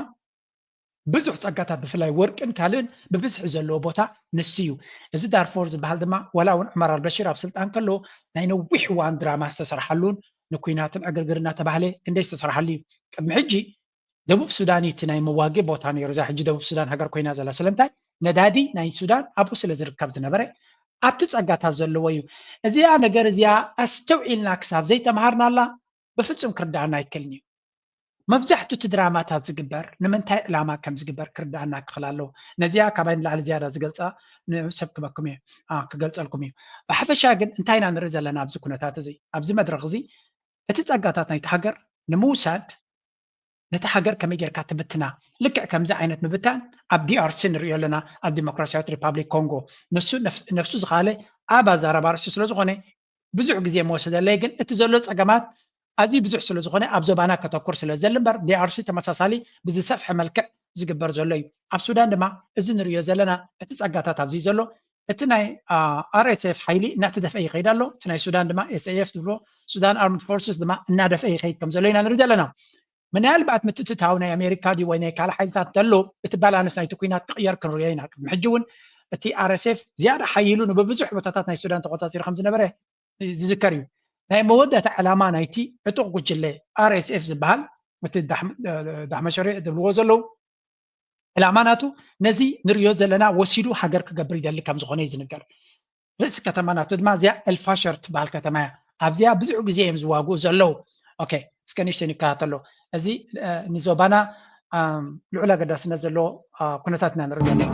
ብዙሕ ፀጋታት ብፍላይ ወርቅን ካልእን ብብዝሒ ዘለዎ ቦታ ንሱ እዩ። እዚ ዳርፎር ዝበሃል ድማ ዋላ እውን ዑመር ኣልበሽር ኣብ ስልጣን ከሎ ናይ ነዊሕ እዋን ድራማ ዝተሰርሓሉን ንኩናትን ዕግርግር እናተባህለ ክንደይ ዝተሰርሓሉ እዩ። ቅድሚ ሕጂ ደቡብ ሱዳን እቲ ናይ መዋጊ ቦታ ነይሩ። እዛ ሕጂ ደቡብ ሱዳን ሃገር ኮይና ዘላ ስለምንታይ ነዳዲ ናይ ሱዳን ኣብኡ ስለ ዝርከብ ዝነበረ ኣብቲ ፀጋታት ዘለዎ እዩ። እዚኣ ነገር እዚኣ ኣስተውዒልና ክሳብ ዘይተምሃርናላ ብፍፁም ክርዳኣና ኣይክልን እዩ። መብዛሕቱ እቲ ድራማታት ዝግበር ንምንታይ ዕላማ ከም ዝግበር ክርዳኣና ክኽል ኣለዎ። ነዚኣ ካባይ ንላዕሊ ዝያዳ ዝገልፃ ንሰብ ክበኩም እዩ ክገልፀልኩም እዩ። ብሓፈሻ ግን እንታይ ኢና ንርኢ ዘለና ኣብዚ ኩነታት እዚ ኣብዚ መድረክ እዚ እቲ ፀጋታት ናይቲ ሃገር ንምውሳድ ነቲ ሃገር ከመይ ጌርካ ትብትና ልክዕ ከምዚ ዓይነት ምብታን ኣብ ዲኣርሲ ንሪኦ ኣለና ኣብ ዲሞክራሲያዊት ሪፓብሊክ ኮንጎ ነፍሱ ዝኻለ ኣብ ኣዛረባ ርእሲ ስለ ዝኾነ ብዙሕ ግዜ መወሰደለይ ግን እቲ ዘሎ ፀገማት ኣዝዩ ብዙሕ ስለ ዝኾነ ኣብ ዞባና ከተኩር ስለ ዝደሊ እምበር ዲኣርሲ ተመሳሳሊ ብዝሰፍሐ መልክዕ ዝግበር ዘሎ እዩ። ኣብ ሱዳን ድማ እዚ ንሪኦ ዘለና እቲ ፀጋታት ኣብዚ ዘሎ እቲ ናይ ኣር ኤስ ኤፍ ሓይሊ እናተደፍአ ይኸይድ ኣሎ። እቲ ናይ ሱዳን ድማ ኤስ ኤ ኤፍ ዝብሎ ሱዳን ኣርምድ ፎርስስ ድማ እናደፍአ ይኸይድ ከም ዘሎ ኢና ንርኢ ዘለና። ምናልባት ምትእትታው ናይ ኣሜሪካ ድዩ ወይ ናይ ካልእ ሓይልታት እንተሎ እቲ ባላንስ ናይቲ ኩናት ክቕየር ክንሪኦ ኢና። ቅድሚ ሕጂ እውን እቲ ኣር ኤስ ኤፍ ዝያዳ ሓይሉ ንብብዙሕ ቦታታት ናይ ሱዳን ተቆፃፂሩ ከም ዝነበረ ዝዝከር እዩ። ናይ መወዳእታ ዕላማ ናይቲ ዕጡቕ ጉጅለ ኣር ኤስ ኤፍ ዝበሃል እቲ ዳሕመሸሪዕ ዝብልዎ ዘለዉ ዕላማ ናቱ ነዚ ንሪኦ ዘለና ወሲዱ ሃገር ክገብር ይደሊ ከም ዝኾነ እዩ ዝንገር። ርእሲ ከተማ ናቱ ድማ እዚኣ ኤልፋሸር ትበሃል ከተማ እያ። ኣብዚኣ ብዙሕ ግዜ እዮም ዝዋግኡ ዘለዉ። ኦኬ እስከ ንእሽተይ ንከታተሎ። እዚ ንዞባና ልዑል ኣገዳስነት ዘለዎ ኩነታት ኢና ንርኢ ዘለና።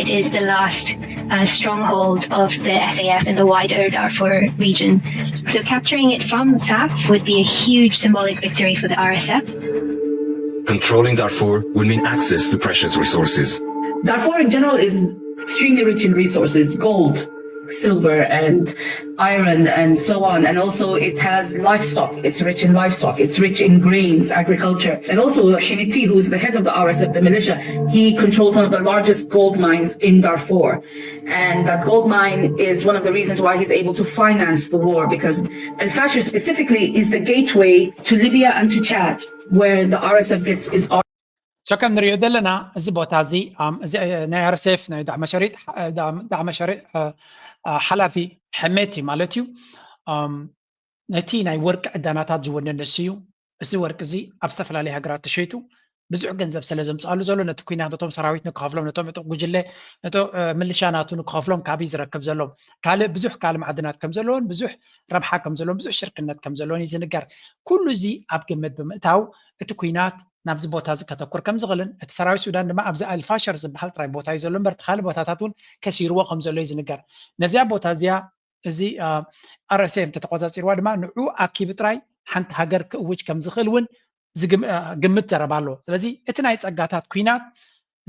It is the last uh, stronghold of the S A F in the wider Darfur region. So capturing it from SAF would be a huge symbolic victory for the R S F. Controlling Darfur would mean access to precious resources. Darfur in general is extremely rich in resources, gold, silver, and iron, and so on. And also, it has livestock. It's rich in livestock. It's rich in grains, agriculture. And also, Hemeti, who is the head of the R S F, the militia, he controls one of the largest gold mines in Darfur. And that gold mine is one of the reasons why he's able to finance the war, because El Fasher specifically is the gateway to Libya and to Chad, where the R S F gets its So ከም ንሪኦ ዘለና እዚ ቦታ እዚ ናይ ኣርሴፍ ናይ ዳዕመሸሪጥ ዳዕመሸሪጥ ሓላፊ ሕሜቲ ማለት እዩ። ነቲ ናይ ወርቂ ዕዳናታት ዝወነ ንሱ እዩ። እዚ ወርቂ እዚ ኣብ ዝተፈላለዩ ሃገራት ተሸይጡ ብዙሕ ገንዘብ ስለ ዘምፅኣሉ ዘሎ ነቲ ኩናት ነቶም ሰራዊት ንክኸፍሎም ነቶም ዕጡቕ ጉጅለ ነቶ ምልሻ ናቱ ንክኸፍሎም ካብይ ዝረክብ ዘሎ ካልእ ብዙሕ ካልእ ማዕድናት ከም ዘለዎን ብዙሕ ረብሓ ከም ዘለዎን ብዙሕ ሽርክነት ከም ዘለዎን እዩ ዝንገር። ኩሉ እዚ ኣብ ግምት ብምእታው እቲ ኩናት ናብዚ ቦታ እዚ ከተኩር ከም ዝኽእልን እቲ ሰራዊት ሱዳን ድማ ኣብዚ ኣልፋሸር ዝበሃል ጥራይ ቦታ እዩ ዘሎ እምበር እቲ ካልእ ቦታታት እውን ከሲርዎ ከም ዘሎ እዩ ዝንገር። ነዚኣ ቦታ እዚኣ እዚ ኣርኤስኤፍ እንተተቆፃፂርዋ ድማ ንዑ ኣኪቡ ጥራይ ሓንቲ ሃገር ክእውጅ ከም ዝኽእል እውን ግምት ዘረባ ኣሎ። ስለዚ እቲ ናይ ፀጋታት ኩናት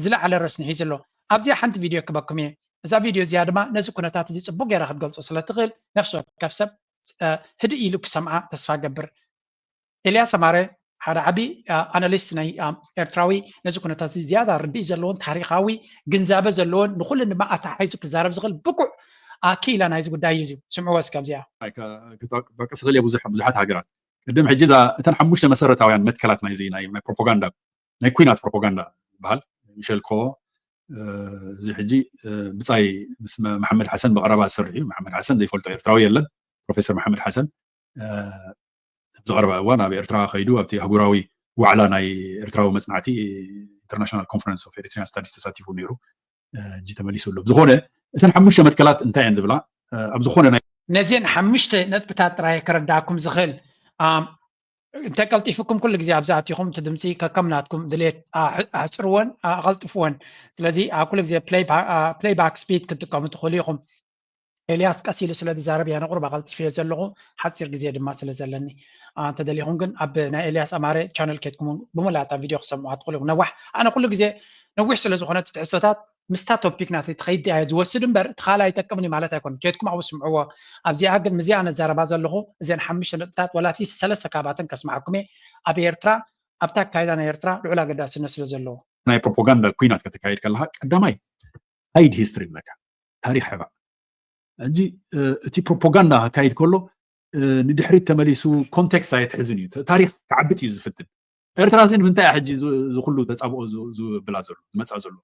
ዝለዓለ ረስኒ ሒዙ ኣሎ። ኣብዚኣ ሓንቲ ቪድዮ ክበኩም እየ። እዛ ቪድዮ እዚኣ ድማ ነዚ ኩነታት እዚ ፅቡቅ ገይራ ክትገልፆ ስለ ትኽእል ነፍሲ ወከፍ ሰብ ህድእ ኢሉ ክሰምዓ ተስፋ ገብር። ኤልያስ ኣማረ ሓደ ዓቢ ኣናሊስት ናይ ኤርትራዊ ነዚ ኩነታት እዚ ዝያዳ ርድኢት ዘለዎን ታሪኻዊ ግንዛበ ዘለዎን ንኹሉ ድማ ኣተሓሒዙ ክዛረብ ዝኽእል ብቁዕ ክኢላ ናይዚ ጉዳይ እዩ። ስምዕዎ እስከ ኣብዚኣ። ክጠቅስ ክእል እየ ብዙሕ ብዙሓት ሃገራት ቅድም ሕጂ እዛ እተን ሓሙሽተ መሰረታውያን መትከላት ናይዚ ናይ ፕሮፓጋንዳ ናይ ኩናት ፕሮፓጋንዳ ዝበሃል ሚሸል ኮ እዚ ሕጂ ብፃይ ምስ መሓመድ ሓሰን ብቐረባ ዝሰርሕ እዩ። መሓመድ ሓሰን ዘይፈልጦ ኤርትራዊ የለን። ፕሮፌሰር መሓመድ ሓሰን ዝቐረባ እዋን ኣብ ኤርትራ ከይዱ ኣብቲ ኣህጉራዊ ዋዕላ ናይ ኤርትራዊ መፅናዕቲ፣ ኢንተርናሽናል ኮንፈረንስ ኦፍ ኤሪትሪያን ስታዲስ፣ ተሳቲፉ ነይሩ። ሕጂ ተመሊሱ ኣሎ። ብዝኾነ እተን ሓሙሽተ መትከላት እንታይ እየን ዝብላ ኣብ ዝኾነ ናይ ነዚን ሓሙሽተ ነጥብታት ጥራይ ከረዳእኩም ዝኽእል እንተቀልጢፍኩም ኩሉ ግዜ ኣብዚ ኣቲኹም እቲ ድምፂ ከከም ናትኩም ድሌት ኣሕፅርወን ኣቐልጥፍወን። ስለዚ ኣብ ኩሉ ግዜ ፕሌይባክ ስፒድ ክትጥቀሙ ትኽእሉ ኢኹም። ኤልያስ ቀስ ኢሉ ስለ ዝዛረብ እያ ንቁርብ ኣቐልጢፍዮ ዘለኹ፣ ሓፂር ግዜ ድማ ስለ ዘለኒ። እንተደሊኹም ግን ኣብ ናይ ኤልያስ ኣማረ ቻነል ኬድኩም እውን ብመላእታ ቪድዮ ክሰምዑ ትኽእሉ ኢኹም። ነዋሕ ኣነ ኩሉ ግዜ ነዊሕ ስለ ዝኾነ እቲ ትሕዝቶታት ምስታ ቶፒክ ናተይ ትኸይድ እያ ዝወስድ እምበር እቲ ካልእ ኣይጠቅምን እዩ ማለት ኣይኮነን። ኬድኩም ኣብኡ ስምዕዎ። ኣብዚኣ ግን ምስዚኣ ነዛረባ ዘለኹ እዘን ሓሙሽተ ነጥብታት ዋላ እቲ ሰለስተ ካባተን ከስምዓኩም እየ። ኣብ ኤርትራ ኣብታ ኣካይዳ ናይ ኤርትራ ልዑል ኣገዳስነት ስለ ዘለዎ። ናይ ፕሮፓጋንዳ ኩናት ከተካይድ ከለካ ቀዳማይ ሃይድ ሂስትሪ ይብለካ፣ ታሪኽ ሕባእ። ሕጂ እቲ ፕሮፓጋንዳ ካይድ ከሎ ንድሕሪት ተመሊሱ ኮንቴክስት ኣየትሕዝን እዩ። ታሪኽ ክዓብጥ እዩ ዝፍትን። ኤርትራ ሲ ንምንታይ እያ ሕጂ ዝኩሉ ተፃብኦ ዝብላ ዘሎ ዝመፃ ዘሎ?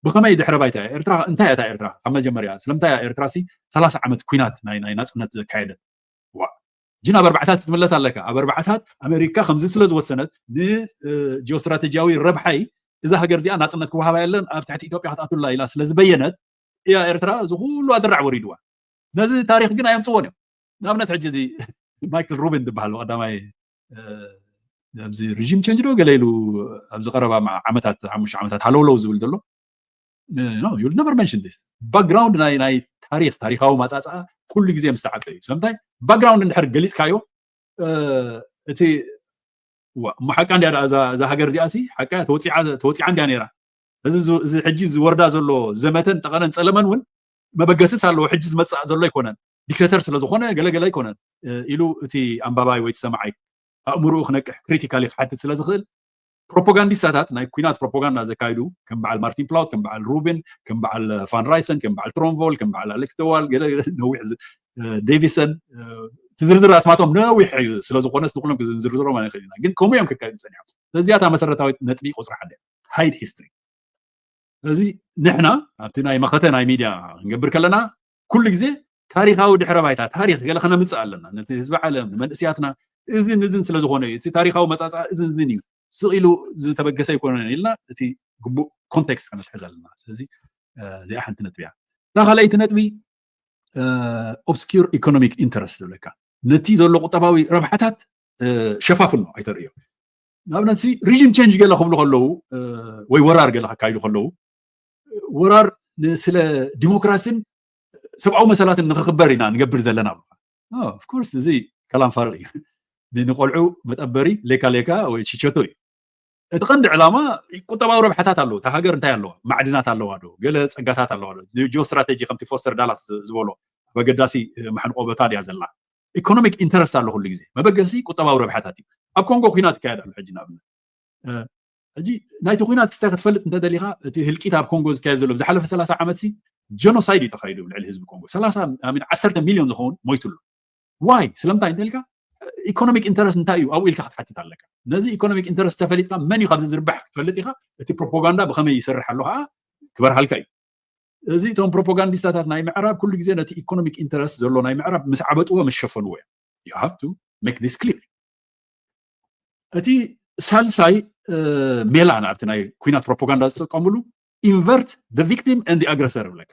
ብኸመይ ድሕረ ባይታ እያ ኤርትራ? እንታይ እያ ኤርትራ ካብ መጀመርያ? ስለምንታይ እያ ኤርትራ ሲ ሰላሳ ዓመት ኩናት ናይ ናይ ናፅነት ዘካየደት? ዋ ሕጂ ናብ ኣርባዕታት ክትምለስ ኣለካ። ኣብ ኣርባዕታት ኣሜሪካ ከምዚ ስለ ዝወሰነት ንጂኦስትራቴጂያዊ ረብሓይ እዛ ሃገር እዚኣ ናፅነት ክወሃባ የለን ኣብ ትሕቲ ኢትዮጵያ ክትኣትላ ኢላ ስለ ዝበየነት እያ ኤርትራ እዚ ኩሉ ኣደራዕ ወሪድዋ። ነዚ ታሪኽ ግን ኣየምፅዎን እዮም። ንኣብነት ሕጂ እዚ ማይክል ሩቢን ዝበሃል ቀዳማይ ኣብዚ ሪጂም ቸንጅ ዶ ገለ ኢሉ ኣብዚ ቀረባ ዓመታት ሓሙሽተ ዓመታት ሃለውለው ዝብል ዘሎ you'll never mention this። ባክግራውንድ ናይ ናይ ታሪኽ ታሪኻዊ ማፃፅኣ ኩሉ ግዜ ምስ ተዓቀ እዩ። ስለምንታይ ባክግራውንድ እንድሕር ገሊፅካዮ እቲ እሞ ሓቃ እንዲያ እዛ ሃገር እዚኣ ሲ ሓቃ ተወፂዓ እንዲያ ነይራ። እዚ ሕጂ ዝወርዳ ዘሎ ዘመተን ጠቐነን ፀለመን እውን መበገስስ ኣለዎ። ሕጂ ዝመፅእ ዘሎ ኣይኮነን፣ ዲክተተር ስለዝኾነ ገለገለ ኣይኮነን ኢሉ እቲ ኣንባባይ ወይ ሰማዓይ ኣእምርኡ ክነቅሕ ክሪቲካሊ ክሓትት ስለዝኽእል ፕሮፓጋንዲስታታት ናይ ኩናት ፕሮፓጋንዳ ዘካይዱ ከም በዓል ማርቲን ፕላውት፣ ከም በዓል ሩቢን፣ ከም በዓል ፋን ራይሰን፣ ከም በዓል ትሮንቮል፣ ከም በዓል ኣሌክስ ደዋል፣ ነዊሕ ዴቪሰን፣ ዝርዝር ኣስማቶም ነዊሕ እዩ ስለዝኾነስ ንኩሎም ዝርዝሮም ኣይንኽእል ኢና። ግን ከምኡ እዮም ክካየዱ ፀኒሖም። ስለዚኣ እታ መሰረታዊት ነጥቢ ቁፅሪ ሓደ ሃይድ ሂስትሪ። ስለዚ ንሕና ኣብቲ ናይ መኸተ ናይ ሚድያ ክንገብር ከለና ኩሉ ግዜ ታሪኻዊ ድሕረ ባይታ ታሪኽ ገለ ከነምፅእ ኣለና። ነቲ ህዝቢ ዓለም ንመንእስያትና እዝን እዝን ስለዝኾነ እዩ እቲ ታሪኻዊ መፃፅኣ እዝን እዝን እዩ ስቕ ኢሉ ዝተበገሰ ኣይኮነን ኢልና እቲ ግቡእ ኮንቴክስት ከነትሕዝ ኣለና። ስለዚ እዚኣ ሓንቲ ነጥቢ እያ። እታ ካልኣይቲ ነጥቢ ኦብስኪር ኢኮኖሚክ ኢንተረስት ዝብለካ ነቲ ዘሎ ቁጠባዊ ረብሓታት ሸፋፍኖ ኣይተርእዮ። ንኣብነት ሪጂም ቸንጅ ገለ ክብሉ ከለዉ ወይ ወራር ገለ ከካይዱ ከለዉ ወራር ስለ ዲሞክራሲን ሰብኣዊ መሰላትን ንክክበር ኢና ንገብር ዘለና። ኦፍኮርስ እዚ ከላም ፋርቅ እዩ። ንቆልዑ መጠበሪ ሌካ ሌካ ወይ ሽቸቶ እዩ። እቲ ቀንዲ ዕላማ ቁጠባዊ ረብሓታት ኣለዎ። እታ ሃገር እንታይ ኣለዋ? ማዕድናት ኣለዋ ዶ? ገለ ፀጋታት ኣለዋ ዶ? ጂኦ ስትራቴጂ ከምቲ ፎስተር ዳላስ ዝበሎ ኣብ ኣገዳሲ ማሕንቆ ቦታ ድያ ዘላ? ኢኮኖሚክ ኢንተረስት ኣሎ ኩሉ ግዜ። መበገሲ ቁጠባዊ ረብሓታት እዩ። ኣብ ኮንጎ ኩናት ይካየድ ኣሎ ሕጂ ንኣብነት። ሕጂ ናይቲ ኩናት ክስታይ ክትፈልጥ እንተደሊኻ እቲ ህልቂት ኣብ ኮንጎ ዝካየድ ዘሎ ብዝሓለፈ ሰላሳ ዓመት ሲ ጀኖሳይድ እዩ ተኻይዱ ልዕሊ ህዝቢ ኮንጎ። ሰላሳ ሚን ዓሰርተ ሚልዮን ዝኸውን ሞይቱ ኣሎ። ዋይ ስለምንታይ እንተልካ ኢኮኖሚክ ኢንተረስት እንታይ እዩ ኣብኡ ኢልካ ክትሓትት ኣለካ። ነዚ ኢኮኖሚክ ኢንተረስት ተፈሊጥካ መን እዩ ካብዚ ዝርባሕ ክትፈልጥ ኢኻ። እቲ ፕሮፓጋንዳ ብኸመይ ይሰርሕ ኣሎ ከዓ ክበርሃልካ እዩ። እዚ እቶም ፕሮፓጋንዲስታታት ናይ ምዕራብ ኩሉ ግዜ ነቲ ኢኮኖሚክ ኢንተረስት ዘሎ ናይ ምዕራብ ምስ ዓበጥዎ ምስ ሸፈንዎ እዮም። You have to make this clear። እቲ ሳልሳይ ሜላ ናብቲ ናይ ኩናት ፕሮፓጋንዳ ዝጥቀምሉ invert the victim and the aggressor ይብለካ።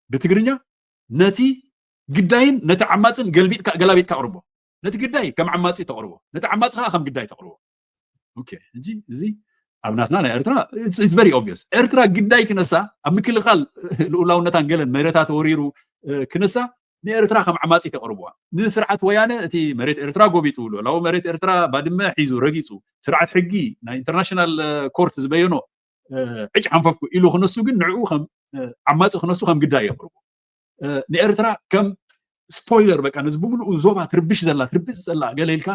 ብትግርኛ ነቲ ግዳይን ነቲ ዓማፅን ገልቢጥካ ገላቢጥካ ኣቕርቦ። ነቲ ግዳይ ከም ዓማፂ ተቕርቦ፣ ነቲ ዓማፂ ከዓ ከም ግዳይ ተቕርቦ። ኦኬ፣ ሕጂ እዚ ኣብ ናትና ናይ ኤርትራ it's very obvious። ኤርትራ ግዳይ ክነሳ ኣብ ምክልኻል ልኡላውነታን ገለን መሬታ ተወሪሩ ክነሳ ንኤርትራ ከም ዓማፂ ተቕርብዋ። ንስርዓት ወያነ እቲ መሬት ኤርትራ ጎቢጡ፣ ልኡላዊ መሬት ኤርትራ ባድመ ሒዙ ረጊፁ፣ ስርዓት ሕጊ ናይ ኢንተርናሽናል ኮርት ዝበየኖ ዕጭ ሓንፈፍኩ ኢሉ ክነሱ ግን ንዕኡ ከም ዓማፂ ክነሱ ከም ግዳይ የቕርቡ። ንኤርትራ ከም ስፖይለር በቃ ነዚ ብምሉኡ ዞባ ትርብሽ ዘላ ትርብሽ ዘላ ገለ ኢልካ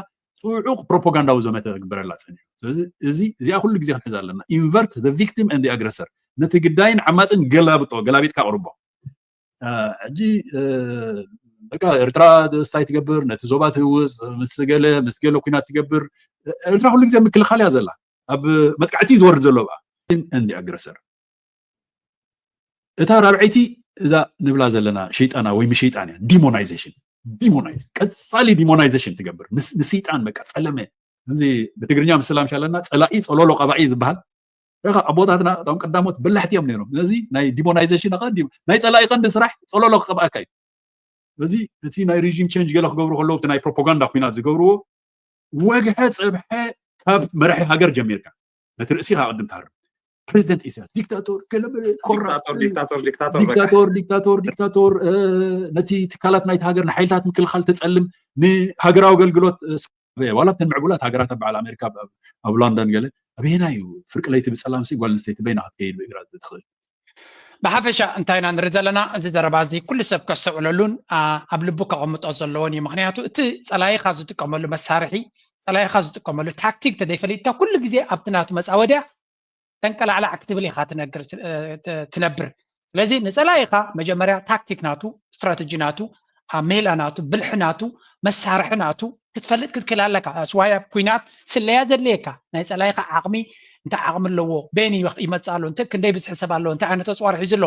ፅዑቕ ፕሮፓጋንዳዊ ዘመተ ክግበረላ ፀኒሑ። ስለዚ እዚ እዚኣ ኩሉ ግዜ ክንሕዝ ኣለና። Invert the victim and the aggressor። ነቲ ግዳይን ዓማፅን ገላብጦ ገላቢጥካ ኣቕርቦ። ሕጂ በቃ ኤርትራ ስታይ ትገብር ነቲ ዞባ ትህውፅ ምስ ገለ ምስ ገለ ኩናት ትገብር። ኤርትራ ኩሉ ግዜ ምክልኻል እያ ዘላ ኣብ መጥቃዕቲ ዝወርድ ዘሎ ብኣ and the aggressor። እታ ራብዐይቲ እዛ ንብላ ዘለና ሸይጣና ወይ ምሸይጣን እያ። ዲሞናይዜሽን፣ ዲሞናይዝ፣ ቀጻሊ ዲሞናይዜሽን ትገብር። ንስይጣን በቃ ጸለመ። እዚ ብትግርኛ ምስላ ምሻለና ጸላኢ ጸሎሎ ቀባኢ ዝበሃል ረኻ ኣቦታትና እቶም ቀዳሞት በላሕቲ እዮም ነይሮም። ስለዚ ናይ ዲሞናይዜሽን ኸ ናይ ጸላኢ ቀንዲ ስራሕ ጸሎሎ ክቀብኣካ እዩ። ስለዚ እቲ ናይ ሪጂም ቸንጅ ገለ ክገብሩ ከለዉ እቲ ናይ ፕሮፓጋንዳ ኩናት ዝገብርዎ ወግሐ ጸብሐ ካብ መራሒ ሃገር ጀሚርካ ነቲ ርእሲኻ ቅድም ትሃርም። ፕሬዚደንት ኢሳያስ ዲክታቶር፣ ገለ ዲክታቶር ዲክታቶር ዲክታቶር ዲክታቶር ዲክታቶር ነቲ ትካላት ናይቲ ሃገር ንሓይልታት ምክልኻል ተጸልም፣ ንሃገራዊ ኣገልግሎት ዋላ ብተን ምዕቡላት ሃገራት ኣብ በዓል ኣሜሪካ ኣብ ሎንደን ገለ ኣበየናይ እዩ ፍርቂ ለይቲ ብጸላምሲ ጓል ኣንስተይቲ በይና ክትከይድ ብእግራ ትኽእል? ብሓፈሻ እንታይ ኢና ንርኢ ዘለና? እዚ ዘረባ እዚ ኩሉ ሰብ ከስተውዕለሉን ኣብ ልቡ ከቐምጦ ዘለዎን እዩ። ምክንያቱ እቲ ጸላኢኻ ዝጥቀመሉ መሳርሒ፣ ጸላኢኻ ዝጥቀመሉ ታክቲክ ተዘይፈሊጥካ ኩሉ ግዜ ኣብቲ ናቱ መጻወድያ ተንቀላዕላዕ ክትብል ኢኻ ትነግር ትነብር። ስለዚ ንጸላኢኻ መጀመርያ ታክቲክ ናቱ፣ ስትራተጂ ናቱ፣ ሜላ ናቱ፣ ብልሒ ናቱ፣ መሳርሒ ናቱ ክትፈልጥ ክትክእል ኣለካ። ስዋይ ኣብ ኩናት ስለያ ዘድልየካ ናይ ጸላኢኻ ዓቕሚ እንታይ ዓቕሚ ኣለዎ፣ በየን ይመጽእ ኣሎ፣ ክንደይ ብዝሒ ሰብ ኣለዎ፣ እንታይ ዓይነት ኣጽዋር ሒዙ ኣሎ።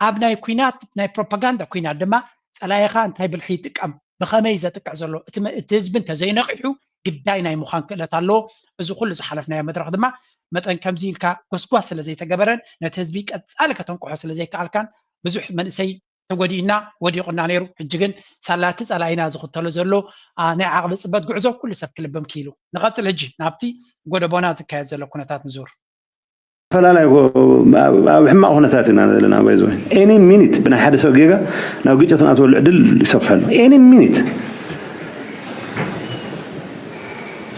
ኣብ ናይ ኩናት ናይ ፕሮፓጋንዳ ኩናት ድማ ጸላኢኻ እንታይ ብልሒ ይጥቀም፣ ብኸመይ ዘጥቅዕ ዘሎ እቲ ህዝቢ እንተዘይነቂሑ ግዳይ ናይ ምዃን ክእለት ኣለዎ። እዚ ኩሉ ዝሓለፍናዮ መድረኽ ድማ መጠን ከምዚ ኢልካ ጎስጓስ ስለ ዘይተገበረን ነቲ ህዝቢ ቀጻሊ ከተንቅሖ ስለ ዘይከኣልካን ብዙሕ መንእሰይ ተጎዲእና ወዲቑና ነይሩ። ሕጂ ግን ሳላቲ ጸላኢና ዝኽተሎ ዘሎ ናይ ዓቕሊ ጽበት ጉዕዞ ኩሉ ሰብ ክልብም ክኢሉ። ንቐጽል ሕጂ ናብቲ ጎደቦና ዝካየድ ዘሎ ኩነታት ንዙር። ፈላላይ ኣብ ሕማቕ ኩነታት ኢና ዘለና። ባይዘ ኤኒ ሚኒት ብናይ ሓደ ሰብ ጌጋ ናብ ግጭት ናትወሉ ዕድል ይሰፍሐሉ። ኤኒ ሚኒት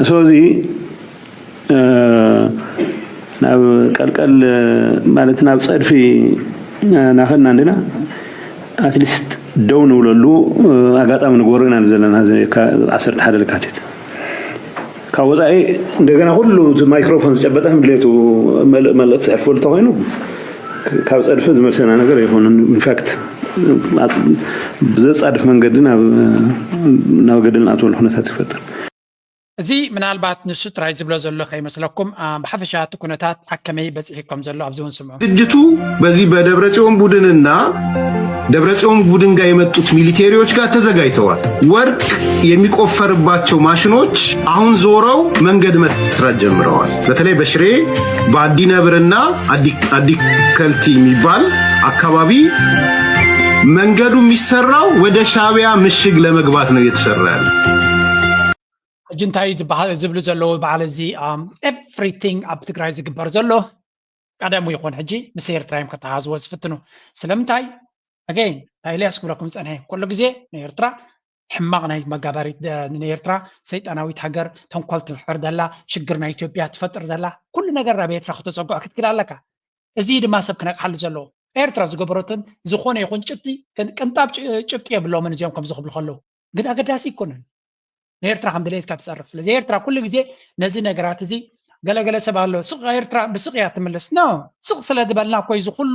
ሰዚ ናብ ቀልቀል ማለት ናብ ጸድፊ ናኸድና እንዲና ኣትሊስት ደው ንብለሉ ኣጋጣሚ ንግበሮ ኢና ዘለና። ዓሰርተ ሓደ ለካቲት ካብ ወፃኢ እንደገና ኩሉ ማይክሮፎን ዝጨበጠ ከም ድሌቱ መልእክቲ ዝሕልፈሉ ተኮይኑ ካብ ፀድፊ ዝመልሰና ነገር ኣይኮነን። ኢንፋክት ብዘፃድፍ መንገዲ ናብ ገደል ንኣትወሉ ኩነታት ይፈጥር። እዚ ምናልባት ንሱ ጥራይ ዝብሎ ዘሎ ከይመስለኩም፣ ብሓፈሻ እቲ ኩነታት ኣከመይ በፂሑ ከም ዘሎ ኣብዚ እውን ስምዑ። ዝግጅቱ በዚህ በደብረጽዮን ቡድንና ደብረጽዮን ቡድን ጋር የመጡት ሚሊቴሪዎች ጋር ተዘጋጅተዋል። ወርቅ የሚቆፈርባቸው ማሽኖች አሁን ዞረው መንገድ መስራት ጀምረዋል። በተለይ በሽሬ በአዲ ነብርና አዲ ከልቲ የሚባል አካባቢ መንገዱ የሚሰራው ወደ ሻቢያ ምሽግ ለመግባት ነው እየተሰራ ያለ። ሕጂ እንታይ ዝበሃል ዝብሉ ዘለዉ በዓል እዚ ኤቭሪቲንግ ኣብ ትግራይ ዝግበር ዘሎ ቀደሙ ይኹን ሕጂ ምስ ኤርትራ እዮም ከተሓዝዎ ዝፍትኑ። ስለምንታይ ኣገይን እንታይ ኢልያስ ክብለኩም ዝፀንሐ ኩሉ ግዜ ንኤርትራ ሕማቕ ናይ መጋባሪት ንኤርትራ ሰይጣናዊት ሃገር ተንኮል ትፍሕር ዘላ ሽግር ናይ ኢትዮጵያ ትፈጥር ዘላ ኩሉ ነገር ናብ ኤርትራ ክተፀግዖ ክትክል ኣለካ። እዚ ድማ ሰብ ክነቅሓሉ ዘለዎ ኤርትራ ዝገበረትን ዝኾነ ይኹን ጭብጢ ቅንጣብ ጭብጢ የብሎምን እዚኦም ከምዚ ክብሉ ከለዉ ግን ኣገዳሲ ይኮነን። ንኤርትራ ከም ድሌትካ ትፀርፍ ስለዚ ኤርትራ ኩሉ ግዜ ነዚ ነገራት እዚ ገለገለ ሰብ ኣሎ ስቕ ኤርትራ ብስቕ እያ ትምልስ ኖ ስቕ ስለ ዝበልና እኮ እዚ ኩሉ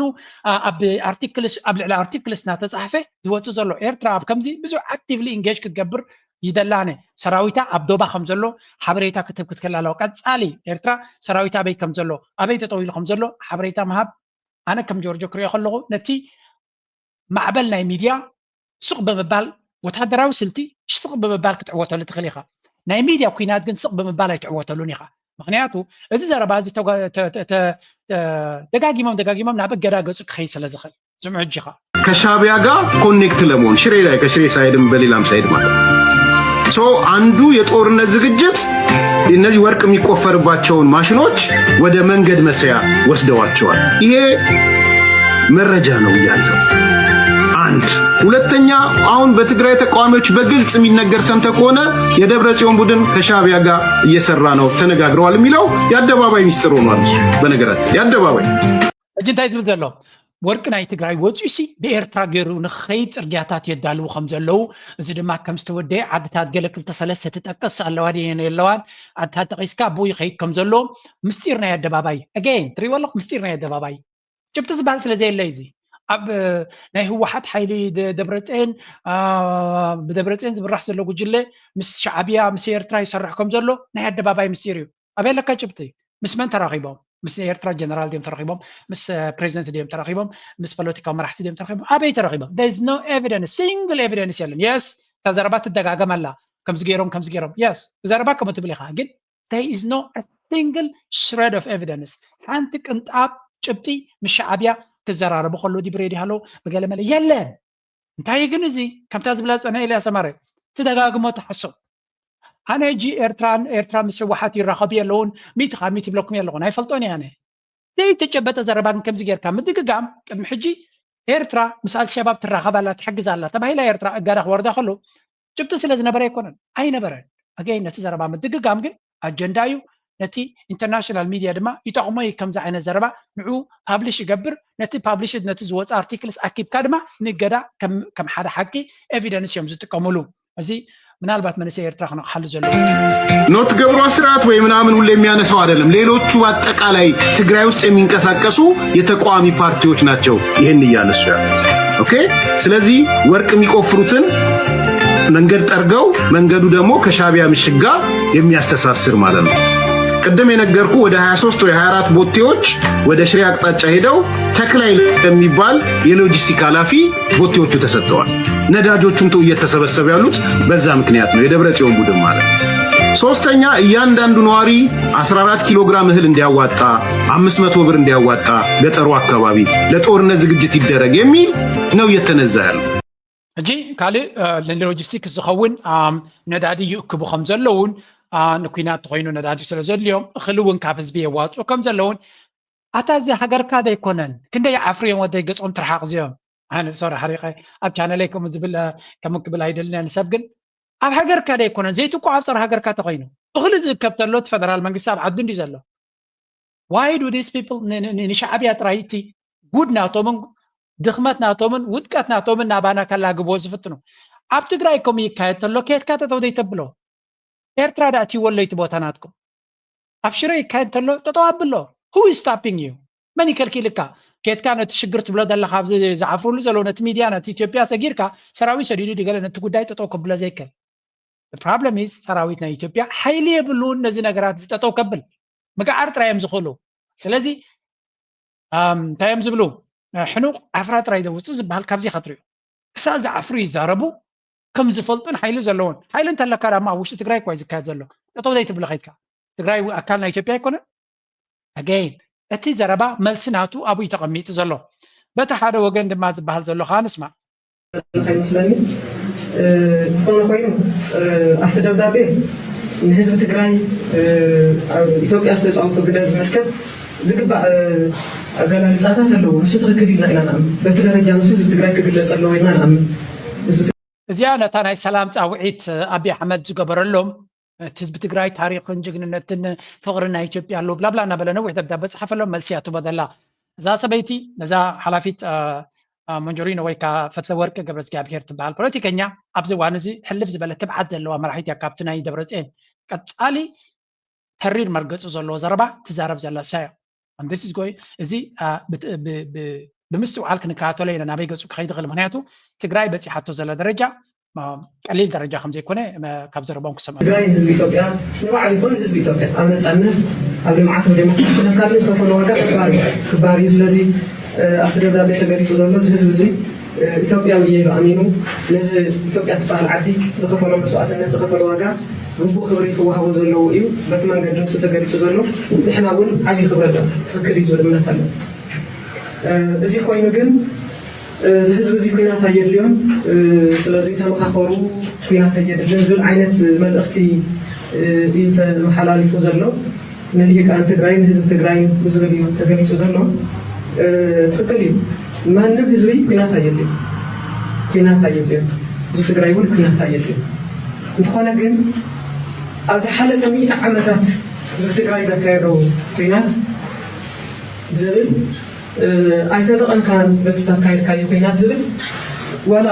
ኣብ ኣርቲክልስ ኣብ ልዕሊ ኣርቲክልስ እናተፃሕፈ ዝወፅእ ዘሎ ኤርትራ ኣብ ከምዚ ብዙሕ ኣክቲቭሊ ኢንጌጅ ክትገብር ይደላነ ሰራዊታ ኣብ ዶባ ከም ዘሎ ሓበሬታ ክትህብ ክትክእል ኣለዋ ቀፃሊ ኤርትራ ሰራዊታ ኣበይ ከም ዘሎ ኣበይ ተጠዊሉ ከም ዘሎ ሓበሬታ ምሃብ ኣነ ከም ጆርጆ ክሪኦ ከለኹ ነቲ ማዕበል ናይ ሚድያ ስቕ ብምባል ወታደራዊ ስልቲ ስቕ ብምባል ክትዕወተሉ ትኽእል ኢኻ ናይ ሚድያ ኩናት ግን ስቕ ብምባል ኣይትዕወተሉን ኢኻ ምክንያቱ እዚ ዘረባ እዚ ደጋጊሞም ደጋጊሞም ናብ እገዳ ገፁ ክኸይድ ስለ ዝኽእል ስምዑ እጅኻ ከሻቢያ ጋር ኮኔክት ለመሆን ሽሬ ላይ ከሽሬ ሳይድም በሌላም ሳይድ ማለት so አንዱ የጦርነት ዝግጅት እነዚህ ወርቅ የሚቆፈርባቸውን ማሽኖች ወደ መንገድ መስሪያ ወስደዋቸዋል። ይሄ መረጃ ነው እያለው አንድ ሁለተኛ አሁን በትግራይ ተቃዋሚዎች በግልጽ የሚነገር ሰምተ ከሆነ የደብረ ጽዮን ቡድን ከሻቢያ ጋር እየሰራ ነው ተነጋግረዋል የሚለው የአደባባይ ሚስጥር ሆኗል። በነገራችን የአደባባይ እጅ እንታይ ዝብል ዘሎ ወርቂ ናይ ትግራይ ወፂኡ ሲ ብኤርትራ ገይሩ ንኸይድ ፅርግያታት የዳልዉ ከም ዘለዉ እዚ ድማ ከም ዝተወደየ ዓድታት ገለ ክልተ ሰለስተ ትጠቅስ ኣለዋ ድየን የለዋን ዓድታት ጠቂስካ ብኡ ይኸይድ ከም ዘሎ ምስጢር ናይ ኣደባባይ ኣገይን ትሪእዎ ኣለኹ ምስጢር ናይ ኣደባባይ ጭብጢ ዝበሃል ስለ ዘየለ እዚ ኣብ ናይ ህወሓት ሓይሊ ደብረፅን ብደብረፅን ዝምራሕ ዘሎ ጉጅለ ምስ ሻዕብያ ምስ ኤርትራ ይሰርሕ ከም ዘሎ ናይ ኣደባባይ ምስጢር እዩ ኣበይ ኣለካ ጭብጢ ምስ መን ተራኺቦም ምስ ኤርትራ ጀነራል ድዮም ተረኺቦም? ምስ ፕሬዚደንት ድዮም ተረኺቦም? ምስ ፖለቲካዊ መራሕቲ ድዮም ተረኺቦም? ኣበይ ተረኺቦም? There is no evidence, single evidence የለን። የስ፣ እታ ዘረባ ትደጋገም ኣላ። ከምዚ ገይሮም፣ ከምዚ ገይሮም። የስ፣ ዘረባ ከምኡ ትብል ኢኻ፣ ግን there is no a single shred of evidence። ሓንቲ ቅንጣብ ጭብጢ ምስ ሻዕብያ ክዘራረቡ ከሎ ዲብ ሬድዮ ሃለው ብገለ መለ የለን። እንታይ ግን እዚ ከምታ ዝብላ ዝጸነ ኤልያስ ኣማረ ትደጋግሞ ትሓሶ። ኣነ ሕጂ ኤርትራን ኤርትራ ምስ ህወሓት ይራኸቡ የለውን፣ ሚእቲ ካብ ሚእቲ ይብለኩም የለኹን፣ ኣይፈልጦን እየ ኣነ። ዘይተጨበጠ ዘረባ ግን ከምዚ ጌርካ ምድግጋም፣ ቅድሚ ሕጂ ኤርትራ ምስ ኣልሸባብ ትራኸብ ኣላ፣ ትሕግዝ ኣላ ተባሂላ ኤርትራ እገዳ ክወርዳ ከሎ ጭብጢ ስለ ዝነበረ ኣይኮነን፣ ኣይነበረን። ኣገይ ነቲ ዘረባ ምድግጋም ግን ኣጀንዳ እዩ። ነቲ ኢንተርናሽናል ሚድያ ድማ ይጠቕሞ እዩ። ከምዚ ዓይነት ዘረባ ንዑ ፓብሊሽ ይገብር፣ ነቲ ፓብሊሽ ነቲ ዝወፀ ኣርቲክልስ ኣኪብካ ድማ ንገዳ ከም ሓደ ሓቂ ኤቪደንስ እዮም ዝጥቀሙሉ። እዚ ምናልባት መንእሰይ ኤርትራ ክነቕሓሉ ዘለዎ። ኖት ገብሯ ስርዓት ወይ ምናምን ሁሌ የሚያነሳው አይደለም። ሌሎቹ አጠቃላይ ትግራይ ውስጥ የሚንቀሳቀሱ የተቃዋሚ ፓርቲዎች ናቸው ይህን እያነሱ ያሉት። ኦኬ። ስለዚህ ወርቅ የሚቆፍሩትን መንገድ ጠርገው መንገዱ ደግሞ ከሻቢያ ምሽግ ጋር የሚያስተሳስር ማለት ነው። ቅድም የነገርኩ ወደ ሃያ ሦስት ወይ ሃያ አራት ቦቴዎች ወደ ሽሬ አቅጣጫ ሄደው ተክላይ ለሚባል የሎጂስቲክ ኃላፊ ቦቴዎቹ ተሰጥተዋል። ነዳጆቹም እየተሰበሰቡ ያሉት በዛ ምክንያት ነው፣ የደብረ ጽዮን ቡድን ማለት ነው። ሶስተኛ እያንዳንዱ ነዋሪ አስራ አራት ኪሎ ግራም እህል እንዲያዋጣ፣ አምስት መቶ ብር እንዲያዋጣ፣ ገጠሩ አካባቢ ለጦርነት ዝግጅት ይደረግ የሚል ነው እየተነዛ ያለው። ሕጂ ካልእ ንሎጂስቲክስ ዝኸውን ነዳዲ ይእክቡ ከም ዘለውን፣ ንኩናት ተኮይኑ ነዳዲ ስለ ዘድልዮም እኽሊ እውን ካብ ህዝቢ የዋፅኡ ከም ዘለውን። ኣታ እዚ ሃገርካ ዘይኮነን? ክንደይ ዓፍርዮም ወደይ ገጾም ትርሓቕ እዚኦም። ኣነ ሶሪ ሓሪቐ ኣብ ቻነለይ ከምኡ ዝብል ከምኡ ክብል ኣይደልን እየ ንሰብ፣ ግን ኣብ ሃገርካ ዘይኮነን? ዘይትቆጻጸር ሃገርካ ተኮይኑ እኽሊ ዝእከብ ተሎ እቲ ፈደራል መንግስቲ ኣብ ዓዱ እንዲ ዘሎ። Why do these people ንሻዕብያ ጥራይ እቲ ጉድ ናቶምን ድኽመት ናቶምን ውድቀት ናቶምን ናባና ከላግብዎ ዝፍትኑ? ኣብ ትግራይ ከምኡ ይካየድ ተሎ ከየትካ ጠጠው ዘይተብሎ? ኤርትራ ዳ እትይዎ ኣሎ እቲ ቦታ ናትኩም? ኣብ ሽረ ይካየድ ተሎ ጠጠው ኣብሎ። Who is stopping you? መን ይከልኪልካ? ኬትካ ነቲ ሽግር ትብሎ ዘለካ ኣብዚ ዝዓፍሩሉ ዘለዉ ነቲ ሚድያ ነቲ ኢትዮጵያ ሰጊርካ ሰራዊት ሰዲዱ ድገለ ነቲ ጉዳይ ጠጠው ከብሎ ዘይከል? The problem is ሰራዊት ናይ ኢትዮጵያ ሓይሊ የብሉን ነዚ ነገራት እዚ ጠጠው ከብል። ምግዓር ጥራይ እዮም ዝኽእሉ። ስለዚ እንታይ እዮም ዝብሉ? ሕኑቕ ዓፍራ ጥራይ ዘውፅእ ዝበሃል ካብዚ ከትሪኡ ክሳብ ዝዓፍሩ ይዛረቡ። ከም ዝፈልጡን ሓይሊ ዘለዎን ሓይሊ እንተለካ ዳማ ኣብ ውሽጢ ትግራይ እኳ እዩ ዝካየድ ዘሎ። ጠጠው ዘይትብሎ ከይድካ ትግራይ ኣካል ናይ ኢትዮጵያ ኣይኮነን። ኣገይን እቲ ዘረባ መልሲ ናቱ ኣብኡ እዩ ተቐሚጡ ዘሎ። በቲ ሓደ ወገን ድማ ዝበሃል ዘሎ ከዓ ንስማዕ። ከይመስለኒ ዝኾነ ኮይኑ ኣብቲ ደብዳቤ ንህዝቢ ትግራይ ኣብ ኢትዮጵያ ዝተፃወቶ ግደ ዝምልከት ዝግባእ ኣገላልፃታት ኣለዎ። ንሱ ትኽክል ኢልና ኢና ንኣምን። በቲ ደረጃ ንሱ ህዝቢ ትግራይ ክግለፅ ኣለዎ ኢልና ንኣምን። እዚኣ ነታ ናይ ሰላም ፃውዒት ኣብይ ኣሕመድ ዝገበረሎም እቲ ህዝቢ ትግራይ ታሪኽን ጅግንነትን ፍቕርን ናይ ኢትዮጵያ ኣለዎ ብላብላ እናበለ ነዊሕ ደብዳበ ፀሓፈሎም። መልሲ እያ ትህቦ ዘላ እዛ ሰበይቲ ነዛ ሓላፊት መንጆሪኖ ወይ ከዓ ፈትለወርቂ ገብረእግዚኣብሄር ትበሃል ፖለቲከኛ። ኣብዚ እዋን እዚ ሕልፍ ዝበለ ትብዓት ዘለዋ መራሒት እያ። ካብቲ ናይ ደብረፅዮን ቀፃሊ ተሪር መርገፂ ዘለዎ ዘረባ ትዛረብ ዘላ እሳ እያ። እዚ ብምስትውዓል ክንከታተሎ ኢና ናበይ ገፁ ክኸይድ ይኽእል። ምክንያቱ ትግራይ በፂሓቶ ዘላ ደረጃ ቀሊል ደረጃ ከም ዘይኮነ ካብ ዘረቦም ክሰምዕ። ትግራይ ህዝቢ ኢትዮጵያ ንባዕሉ ይኹን ህዝቢ ኢትዮጵያ ኣብ ነፃነት ኣብ ልምዓት ኣብ ዴሞክራሲ ንካል ዝኸፈሎ ዋጋ ክባር እዩ ክባር እዩ። ስለዚ ኣብቲ ደብዳቤ ተገሊፁ ዘሎ እዚ ህዝቢ እዚ ኢትዮጵያዊ እየ ኢሉ ኣሚኑ ነዚ ኢትዮጵያ ትበሃል ዓዲ ዝኸፈሎ መስዋእትነት ዝኸፈሎ ዋጋ ግቡእ ክብሪ ክወሃቦ ዘለዎ እዩ። በቲ መንገዲ ንሱ ተገሊፁ ዘሎ ንሕና እውን ዓብዪ ክብሪ ኣለና። ትኽክል እዩ ዝብል እምነት ኣሎ። እዚ ኮይኑ ግን እዚ ህዝቢ እዚ ኩናት ኣየድልዮን ስለዚ ተመኻኸሩ ኩናት ኣየድልን ዝብል ዓይነት መልእኽቲ እዩ ተመሓላሊፉ ዘሎ። ንልሂቃን ትግራይ ንህዝቢ ትግራይ ዝብል እዩ ተገሊፁ ዘሎ። ትኽክል እዩ። ማንም ህዝቢ ኩናት ኣየድልዮ ኩናት ኣየድልዮ ህዝቢ ትግራይ እውን ኩናት ኣየድልዮ። እንተኾነ ግን ኣብ ዝሓለፈ ሚእቲ ዓመታት ህዝቢ ትግራይ ዘካየዶ ኩናት ዝብል ኣይተጠቐምካን በቲ ዝተካየድካዮ ኩናት ዝብል ዋላ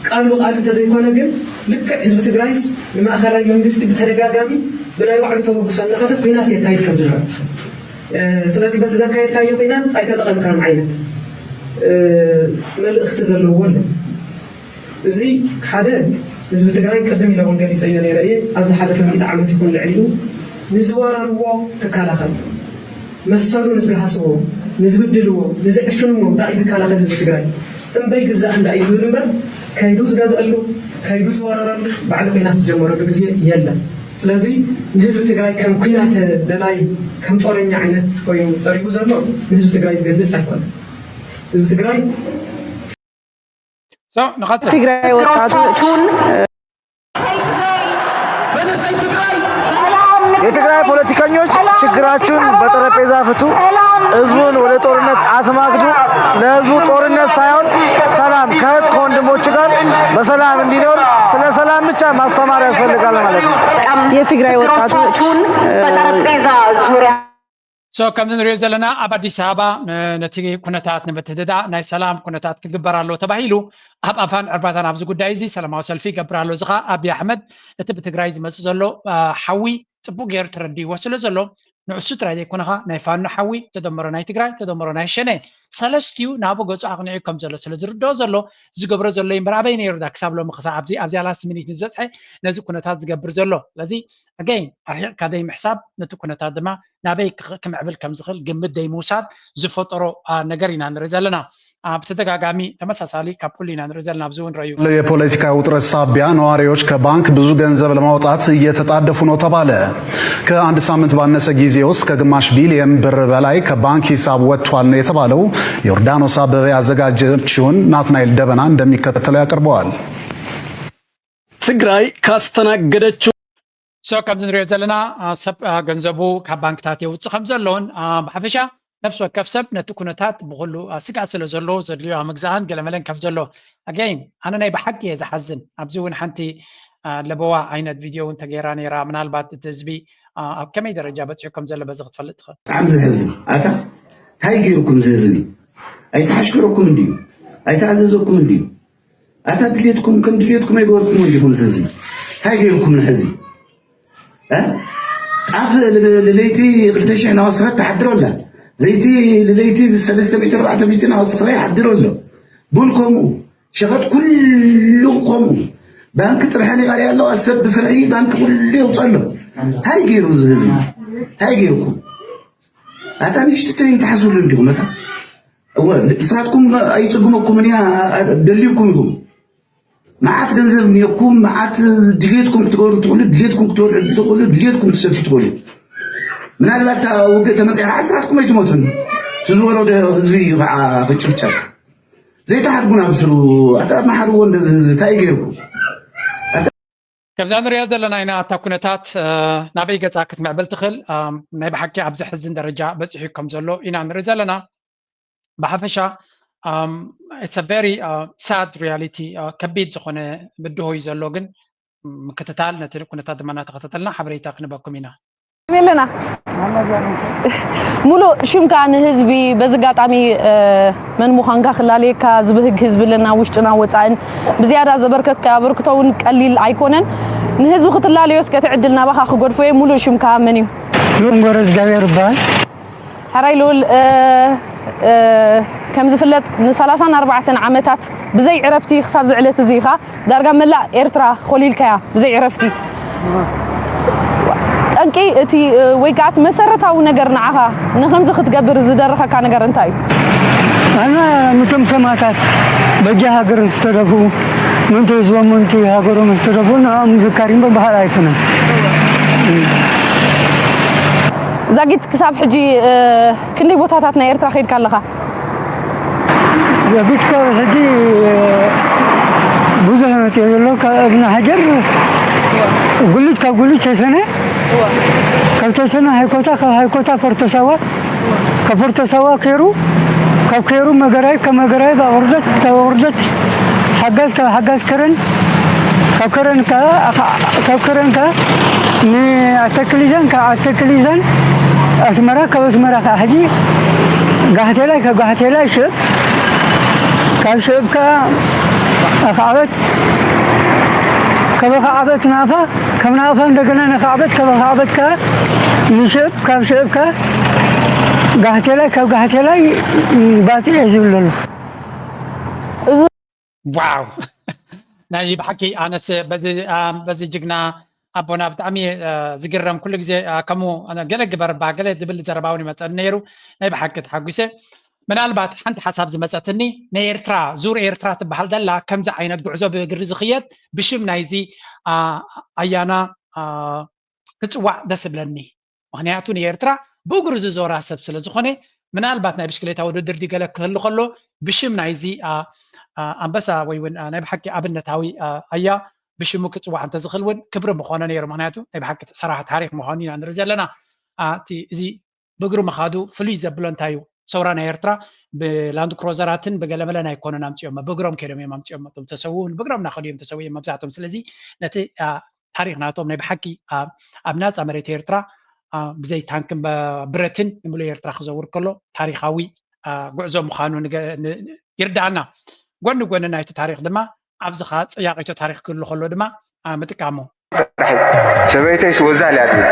ቃል ብቃል እንተዘይኮነ ግን ልክዕ ህዝቢ ትግራይስ ንማእኸላይ መንግስቲ ብተደጋጋሚ ብናይ ባዕሉ ተበግሶ እናኸደ ኩናት የካይድ ከም ዝነበረ ስለዚ በቲ ዘካየድካዮ ኩናት ኣይተጠቐምካን ዓይነት መልእኽቲ ዘለዎ ኣሎ። እዚ ሓደ ህዝቢ ትግራይ ቅድም ኢለ እውን ገሊፀዮ ነይረ እየ። ኣብ ዝሓለፈ ሚእቲ ዓመት ይኹን ልዕሊኡ ንዝወረርዎ ክከላኸል መሰሉ ንዝሃስዎ፣ ንዝብድልዎ፣ ንዝዕፍንዎ ዳኣ እዩ ዝከላኸል ህዝቢ ትግራይ። እምበይ ግዛእ እንዳ እዩ ዝብል እምበር ከይዱ ዝገዝአሉ፣ ከይዱ ዝወረረሉ፣ ባዕሉ ኲናት ዝጀመረሉ ግዜ የለን። ስለዚ ንህዝቢ ትግራይ ከም ኲናት ደላይ፣ ከም ጦረኛ ዓይነት ኮይኑ ቀሪቡ ዘሎ ንህዝቢ ትግራይ ዝገልጽ ኣይኮነን። ህዝቢ ትግራይ ትግራይ ወጣቶች የትግራይ ፖለቲከኞች ችግራችሁን በጠረጴዛ ፍቱ። ህዝቡን ወደ ጦርነት አትማግዱ። ለህዝቡ ጦርነት ሳይሆን ሰላም ከእህት ከወንድሞቹ ጋር በሰላም እንዲኖር ስለ ሰላም ብቻ ማስተማር ያስፈልጋል ማለት ነው። የትግራይ ወጣቶች በጠረጴዛ ዙሪያ ሶ ከምዚ ንሪኦ ዘለና ኣብ ኣዲስ ኣበባ ነቲ ኩነታት ንምትድዳእ ናይ ሰላም ኩነታት ክግበር ኣሎ ተባሂሉ ኣብ ኣፋን ዕርባታን ኣብዚ ጉዳይ እዚ ሰላማዊ ሰልፊ ይገብር ኣሎ። እዚ ኸዓ ኣብይ ኣሕመድ እቲ ብትግራይ ዝመፅእ ዘሎ ሓዊ ፅቡቅ ገይሩ ተረዲእዎ ስለ ዘሎ ንዕሱ ጥራይ ዘይኮነኻ ናይ ፋኖ ሓዊ ተደመሮ ናይ ትግራይ ተደመሮ ናይ ሸኔ ሰለስቲኡ ናብኡ ገፁ ኣቕኒዑ ከም ዘሎ ስለ ዝርድኦ ዘሎ ዝገብሮ ዘሎ እምበር ኣበይ ነይሩ ዳ ክሳብ ሎሚ ክሳብ ኣብዚ ኣብዚኣ ላስት ሚኒት ንዝበፅሐ ነዚ ኩነታት ዝገብር ዘሎ ስለዚ ኣገይን ኣርሒቕካ ደይ ምሕሳብ ነቲ ኩነታት ድማ ናበይ ክምዕብል ከም ዝኽእል ግምት ደይ ምውሳድ ዝፈጠሮ ነገር ኢና ንርኢ ዘለና። ብተደጋጋሚ ተመሳሳሊ ካብ ኩሉ ኢና ንርኢ ዘለና ኣብዚ እውን ረዩ። የፖለቲካ ውጥረት ሳቢያ ነዋሪዎች ከባንክ ብዙ ገንዘብ ለማውጣት እየተጣደፉ ነው ተባለ። ከአንድ ሳምንት ባነሰ ጊዜ ውስጥ ከግማሽ ቢሊየን ብር በላይ ከባንክ ሂሳብ ወጥቷል ነው የተባለው። ዮርዳኖስ አበበ ያዘጋጀችውን ናትናኤል ደበና እንደሚከተለው ያቀርበዋል። ትግራይ ካስተናገደችው ሶ ከምዚ ንሪኦ ዘለና ሰብ ገንዘቡ ካብ ባንክታት የውፅእ ከም ዘለውን ብሓፈሻ ነፍሲ ወከፍ ሰብ ነቲ ኩነታት ብኩሉ ስግኣት ስለ ዘለዎ ዘድልዮ ምግዛእን ገለመለን ከም ዘሎ ኣገይን ኣነ ናይ ብሓቂ እየ ዝሓዝን ኣብዚ እውን ሓንቲ ለበዋ ዓይነት ቪድዮ እውን ተገይራ ነይራ ምናልባት እቲ ህዝቢ ኣብ ከመይ ደረጃ በፂሑ ከም ዘሎ በዚ ክትፈልጥ ትኽእል ብጣዕሚ ዝሕዝን ኣታ እንታይ ገይርኩም ዝህዝኒ ኣይተሓሽከረኩም እንድዩ ኣይተኣዘዘኩም እንድዩ ኣታ ድሌትኩም ከም ድሌትኩም ኣይገበርኩም እንዲኹም ዝህዝኒ እንታይ ገይርኩም ንሕዚ ጣፍ ልለይቲ ክልተ ሽሕ ናወሰኸት ትሓድር ኣላ ዘይቲ ልለይቲ ሰለስተ ሚእቲ ኣርባዕተ ሚእቲ ናወሰኸ ይሓድር ኣሎ ቡን ከምኡ ሸቐጥ ኩሉ ከምኡ ባንክ ጥርሐን ይቐርያ ኣለዋ ሰብ ብፍርሒ ባንክ ኩሉ የውፅእ ኣሎ እንታይ ገይሩ እዚ ህዝቢ እንታይ ገይርኩም ኣታ ንሽትተይ ትሓስብሉ እንዲኹም ኣታ እወ ንስኻትኩም ኣይፅግመኩምን እያ ደልዩኩም ኢኹም መዓት ገንዘብ እኒኦኩም መዓት ድልየትኩም ክትገብሩ ትኽእሉ ድልየትኩም ክትበልዑ ትኽእሉ ድልየትኩም ትሰትዩ ትኽእሉ ምናልባት ውግእ ተመፅያ ከዓ ንስኻትኩም ኣይትሞቱን ትዝወረደ ህዝቢ እዩ ከዓ ክጭፍጨፍ ዘይተሓድጉን ኣብስሩ ኣታ መሓርዎ እንደዚ ህዝቢ እንታይ ገይርኩም ከምዛ ንሪኣ ዘለና ኢና እታ ኩነታት ናበይ ገፃ ክትምዕብል ትኽእል ናይ ብሓቂ ኣብ ዘሕዝን ደረጃ በፂሑ ከም ዘሎ ኢና ንርኢ ዘለና ብሓፈሻ it's a very sad reality ከቢድ ዝኾነ ብድሆ እዩ ዘሎ ግን ምክትታል ነቲ ኩነታት ድማ እናተኸታተልና ሓበሬታ ክንበኩም ኢና ኣለና ሙሉእ ሽምካ ንህዝቢ በዚ ኣጋጣሚ መን ምዃንካ ክላለየካ ዝብህግ ህዝቢ ኣለና ውሽጥና ወፃእን ብዝያዳ ዘበርከትካ ኣበርክቶ እውን ቀሊል ኣይኮነን ንህዝቢ ክትላለዮ እስከ እቲ ዕድል ናባኻ ክገድፎ እየ ሙሉእ ሽምካ መን እዩ ሎንጎረ እግዚኣብሔር ይበሃል ሕራይ ልውል ከም ዝፍለጥ ን34 ዓመታት ብዘይ ዕረፍቲ ክሳብ ዝዕለት እዚ ኢኻ ዳርጋ መላእ ኤርትራ ኮሊልካያ ብዘይ ዕረፍቲ ጠንቂ እቲ ወይ ከዓ እቲ መሰረታዊ ነገር ንዓኻ ንከምዚ ክትገብር ዝደረኸካ ነገር እንታይ እዩ ኣና ምቶም ሰማታት በጃ ሃገር ዝተደፉ ምንቱ ህዝቦም ምንቱ ሃገሮም ዝተደፉ ንዕኦም ምዝካር እምበር ባህል ኣይኮነን ዛጊት ክሳብ ሕጂ ክንደይ ቦታታት ናይ ኤርትራ ከይድካ ኣለኻ ዛጊት ካብ ሕጂ ብዙሕ መፅኦ ዘሎ ካብ እብና ሃጀር ጉልጅ ካብ ጉልጅ ተሰነ ካብ ተሰነ ሃይኮታ ካብ ሃይኮታ ፈርተሳዋ ካብ ፈርተሳዋ ከይሩ ካብ ከይሩ መገራይ ካብ መገራይ ባቁርደት ካብ ባቁርደት ሓጋዝ ካብ ሓጋዝ ከረን ካብ ከረን ከዓ ካብ ከረን ከዓ ንኣተክሊዛን ካብ ኣተክሊዛን ኣስመራ ካብ ኣስመራ ከዓ ሕጂ ጋሕቴላይ ካብ ጋሕቴላይ ሽእብ ካብ ሽእብ ከዓ ኣኽዓበት ካብ ኣኽዓበት ናፋ ካብ ናፋ እንደገና ንኽዓበት ካብ ኣኽዓበት ከዓ ንሽእብ ካብ ሽእብ ከዓ ጋሕቴላይ ካብ ጋሕቴላይ ባፅዕ ዝብል ኣሎ ዋው ናይ ብሓቂ ኣነስ በዚ ጅግና ኣቦና ብጣዕሚ ዝግረም ኩሉ ግዜ ከምኡ ገለ ግበር ባ ገለ ዝብል ዘረባ እውን ይመፀኒ ነይሩ። ናይ ብሓቂ ተሓጒሰ። ምናልባት ሓንቲ ሓሳብ ዝመፀትኒ ናይ ኤርትራ ዙር ኤርትራ ትበሃል ዘላ ከምዚ ዓይነት ጉዕዞ ብእግሪ ዝኽየድ ብሽም ናይዚ ኣያና ክፅዋዕ ደስ ብለኒ። ምክንያቱ ንኤርትራ ብእግሩ ዝዞራ ሰብ ስለ ዝኾነ ምናልባት ናይ ብሽክሌታ ውድድር ድገለ ክህሉ ከሎ ብሽም ናይዚ ኣንበሳ ወይ እውን ናይ ብሓቂ ኣብነታዊ ኣያ ብሽሙ ክፅዋዕ እንተዝኽእል እውን ክብሪ ምኾነ ነይሩ። ምክንያቱ ናይ ብሓቂ ሰራሕ ታሪክ ምዃኑ ኢና ንርኢ ዘለና። እቲ እዚ ብእግሩ ምኻዱ ፍሉይ ዘብሎ እንታይ እዩ? ሰውራ ናይ ኤርትራ ብላንድ ክሮዘራትን ብገለመለን ኣይኮኑን ኣምፅኦም፣ ብእግሮም ከይዶም እዮም ኣምፅኦም። እቶም ተሰውኡ እውን ብእግሮም እናኸዱ እዮም ተሰውኡ እዮም መብዛሕቶም። ስለዚ ነቲ ታሪክ ናቶም ናይ ብሓቂ ኣብ ናፃ መሬት ኤርትራ ብዘይ ታንክን ብረትን ንምሉእ ኤርትራ ክዘውር ከሎ ታሪካዊ ጉዕዞ ምዃኑ ይርዳኣና። ጎኒ ጎኒ ናይቲ ታሪክ ድማ ኣብዚ ከዓ ፀያቂቶ ታሪክ ክህሉ ከሎ ድማ ምጥቃሙ ሰበይተይስ ወዛል እያ ትብል።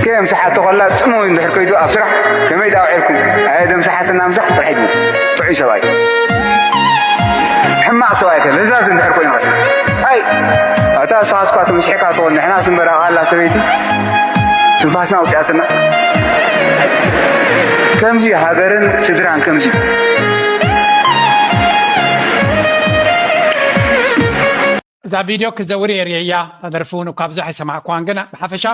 ከየምስሓቶ ከላ ጽምው እንድሕር ከይዱ ኣብ ስራሕ ከመይ ደኣ ውዒልኩም? ኣየ ደምስሓትና ምሳሕ ጥራሕ እዩ ትብል። ጥዑይ ሰብኣይ። ሕማቕ ሰብኣይ ከ ለዛዝ እንድሕር ኮይኑ ኸ? ኣይ ኣታ ንስኻስ እኳ ተምሲሕካ ትኾን ንሕናስ እምበር ኣብኣ ኣላ ሰበይቲ ትንፋስና ኣውጺኣትና። ከምዚ ሃገርን ስድራን ከምዚ። እዛ ቪድዮ ክዘውር እየ ርእየያ። እታ ደርፊ እውን እኳ ብዙሕ ኣይሰማዕኩዋን፣ ግን ብሓፈሻ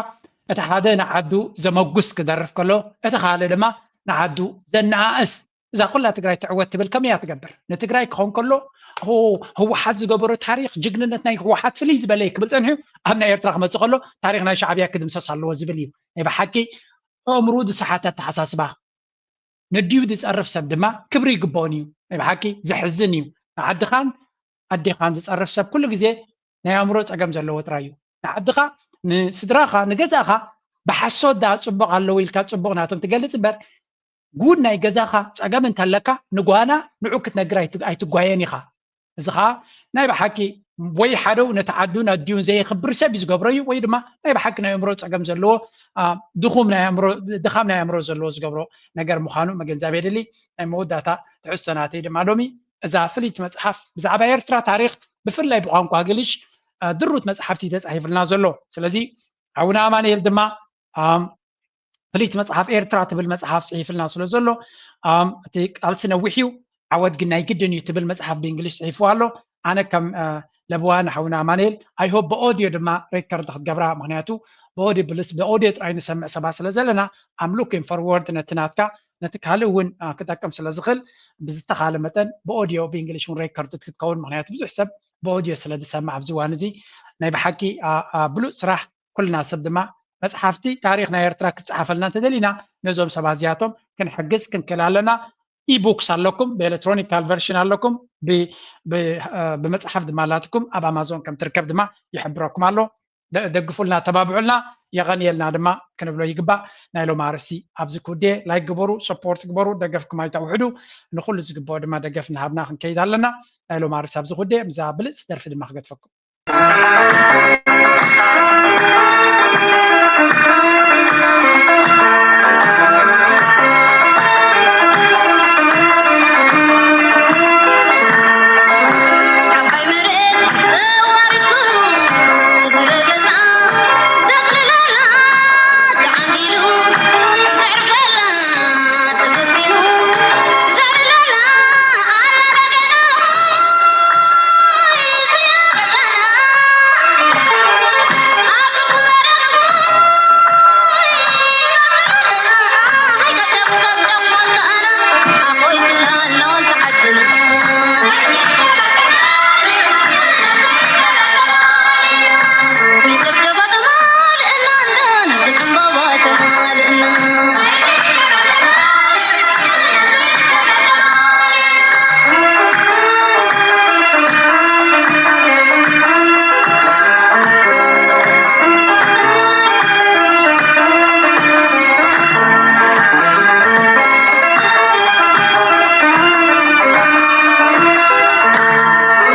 እቲ ሓደ ንዓዱ ዘመጉስ ክደርፍ ከሎ፣ እቲ ካልእ ድማ ንዓዱ ዘነኣእስ። እዛ ኩላ ትግራይ ትዕወት ትብል ከመይ እያ ትገብር? ንትግራይ ክኸውን ከሎ፣ ኦ፣ ህወሓት ዝገበሮ ታሪክ፣ ጅግንነት ናይ ህወሓት ፍልይ ዝበለ እዩ ክብል ጸኒሑ፣ ኣብ ናይ ኤርትራ ክመጽእ ከሎ ታሪክ ናይ ሻዕብያ ክድምሰስ ኣለዎ ዝብል እዩ። ናይ ብሓቂ ኣእምርኡ ዝሰሓተ ኣተሓሳስባ። ነዲኡ ዝጸርፍ ሰብ ድማ ክብሪ ይግበኦን እዩ። ናይ ብሓቂ ዘሕዝን እዩ። ንዓድኻን ኣዴኻን ዝጸርፍ ሰብ ኩሉ ግዜ ናይ ኣእምሮ ጸገም ዘለዎ ጥራይ እዩ። ንዓድኻ፣ ንስድራኻ፣ ንገዛእኻ ብሓሶት ደኣ ጽቡቕ ኣለዉ ኢልካ ጽቡቕ ናቶም ትገልጽ እምበር ጉድ ናይ ገዛኻ ጸገም እንተለካ ንጓና ንዑ ክትነግር ኣይት- ኣይትጓየን ኢኻ። እዚ ኸዓ ናይ ብሓቂ ወይ ሓደው ነቲ ዓዱን ኣዲኡን ዘየኽብር ሰብ እዩ ዝገብሮ እዩ፣ ወይ ድማ ናይ ብሓቂ ናይ ኣእምሮ ጸገም ዘለዎ አ፣ ድኹም ናይ ኣእምሮ ድኻም ናይ ኣእምሮ ዘለዎ ዝገብሮ ነገር ምዃኑ መገንዛብ የድሊ። ናይ መወዳእታ ትሕዝቶ ናተይ ድማ ሎሚ እዛ ፍልይቲ መጽሓፍ ብዛዕባ ኤርትራ ታሪኽ ብፍላይ ብቋንቋ ግልሽ አ፣ ድሩት መጽሓፍቲ ተጻሒፍልና ዘሎ። ስለዚ ሓውና ኣማንኤል ድማ ኣም፣ ፍልይቲ መጽሓፍ ኤርትራ ትብል መጽሓፍ ጽሒፍልና ስለ ዘሎ ኣም፣ እቲ ቃልሲ ነዊሕ እዩ፣ ዓወት ግን ናይ ግድን እዩ ትብል መጽሓፍ ብእንግሊሽ ጽሒፍዋ ኣሎ። ኣነ ከም አ፣ ለብዋ ንሓውና ኣማንኤል ኣይሆፕ ብኦድዮ ድማ ሬከርድ ክትገብራ፣ ምክንያቱ ብኦድዮ ብልስ ብኦድዮ ጥራይ ንሰምዕ ሰባት ስለ ዘለና ኣም ሉኪንግ ፎርወርድ ነቲ ናትካ ነቲ ካልእ እውን አ፣ ክጠቅም ስለ ዝኽእል ብዝተኻለ መጠን ብኦድዮ ብእንግሊሽ እውን ሬከርድ ክትከውን፣ ምክንያቱ ብዙሕ ሰብ ብኦድዮ ስለ ዝሰምዕ ኣብዚ እዋን እዚ ናይ ብሓቂ አ፣ አ፣ ብሉፅ ስራሕ። ኩልና ሰብ ድማ መፅሓፍቲ ታሪክ ናይ ኤርትራ ክፀሓፈልና እንተደሊና ነዞም ሰባት እዚኣቶም ክንሕግዝ ክንክእል ኣለና። ኢቡክስ ኣለኩም፣ ብኤሌክትሮኒካል ቨርሽን ኣለኩም፣ ብ- ብ- አ፣ ብመፅሓፍ ድማ ኣላትኩም ኣብ ኣማዞን ከም ትርከብ ድማ ይሕብረኩም ኣሎ። ደ- ደግፉልና፣ ተባብዑልና፣ የቐንየልና ድማ ክንብሎ ይግባእ። ናይ ሎም ኣርእስቲ ኣብዚ ክውድየ። ላይክ ግበሩ፣ ሰፖርት ግበሩ፣ ደገፍኩም ኣይተውሕዱ። ንኩሉ ዝግብኦ ድማ ደገፍ እናሃብና ክንከይድ ኣለና። ናይ ሎም ኣርእስቲ ኣብዚ ክውድየ፣ ምዛ ብልፅቲ ደርፊ ድማ ክገድፈኩም።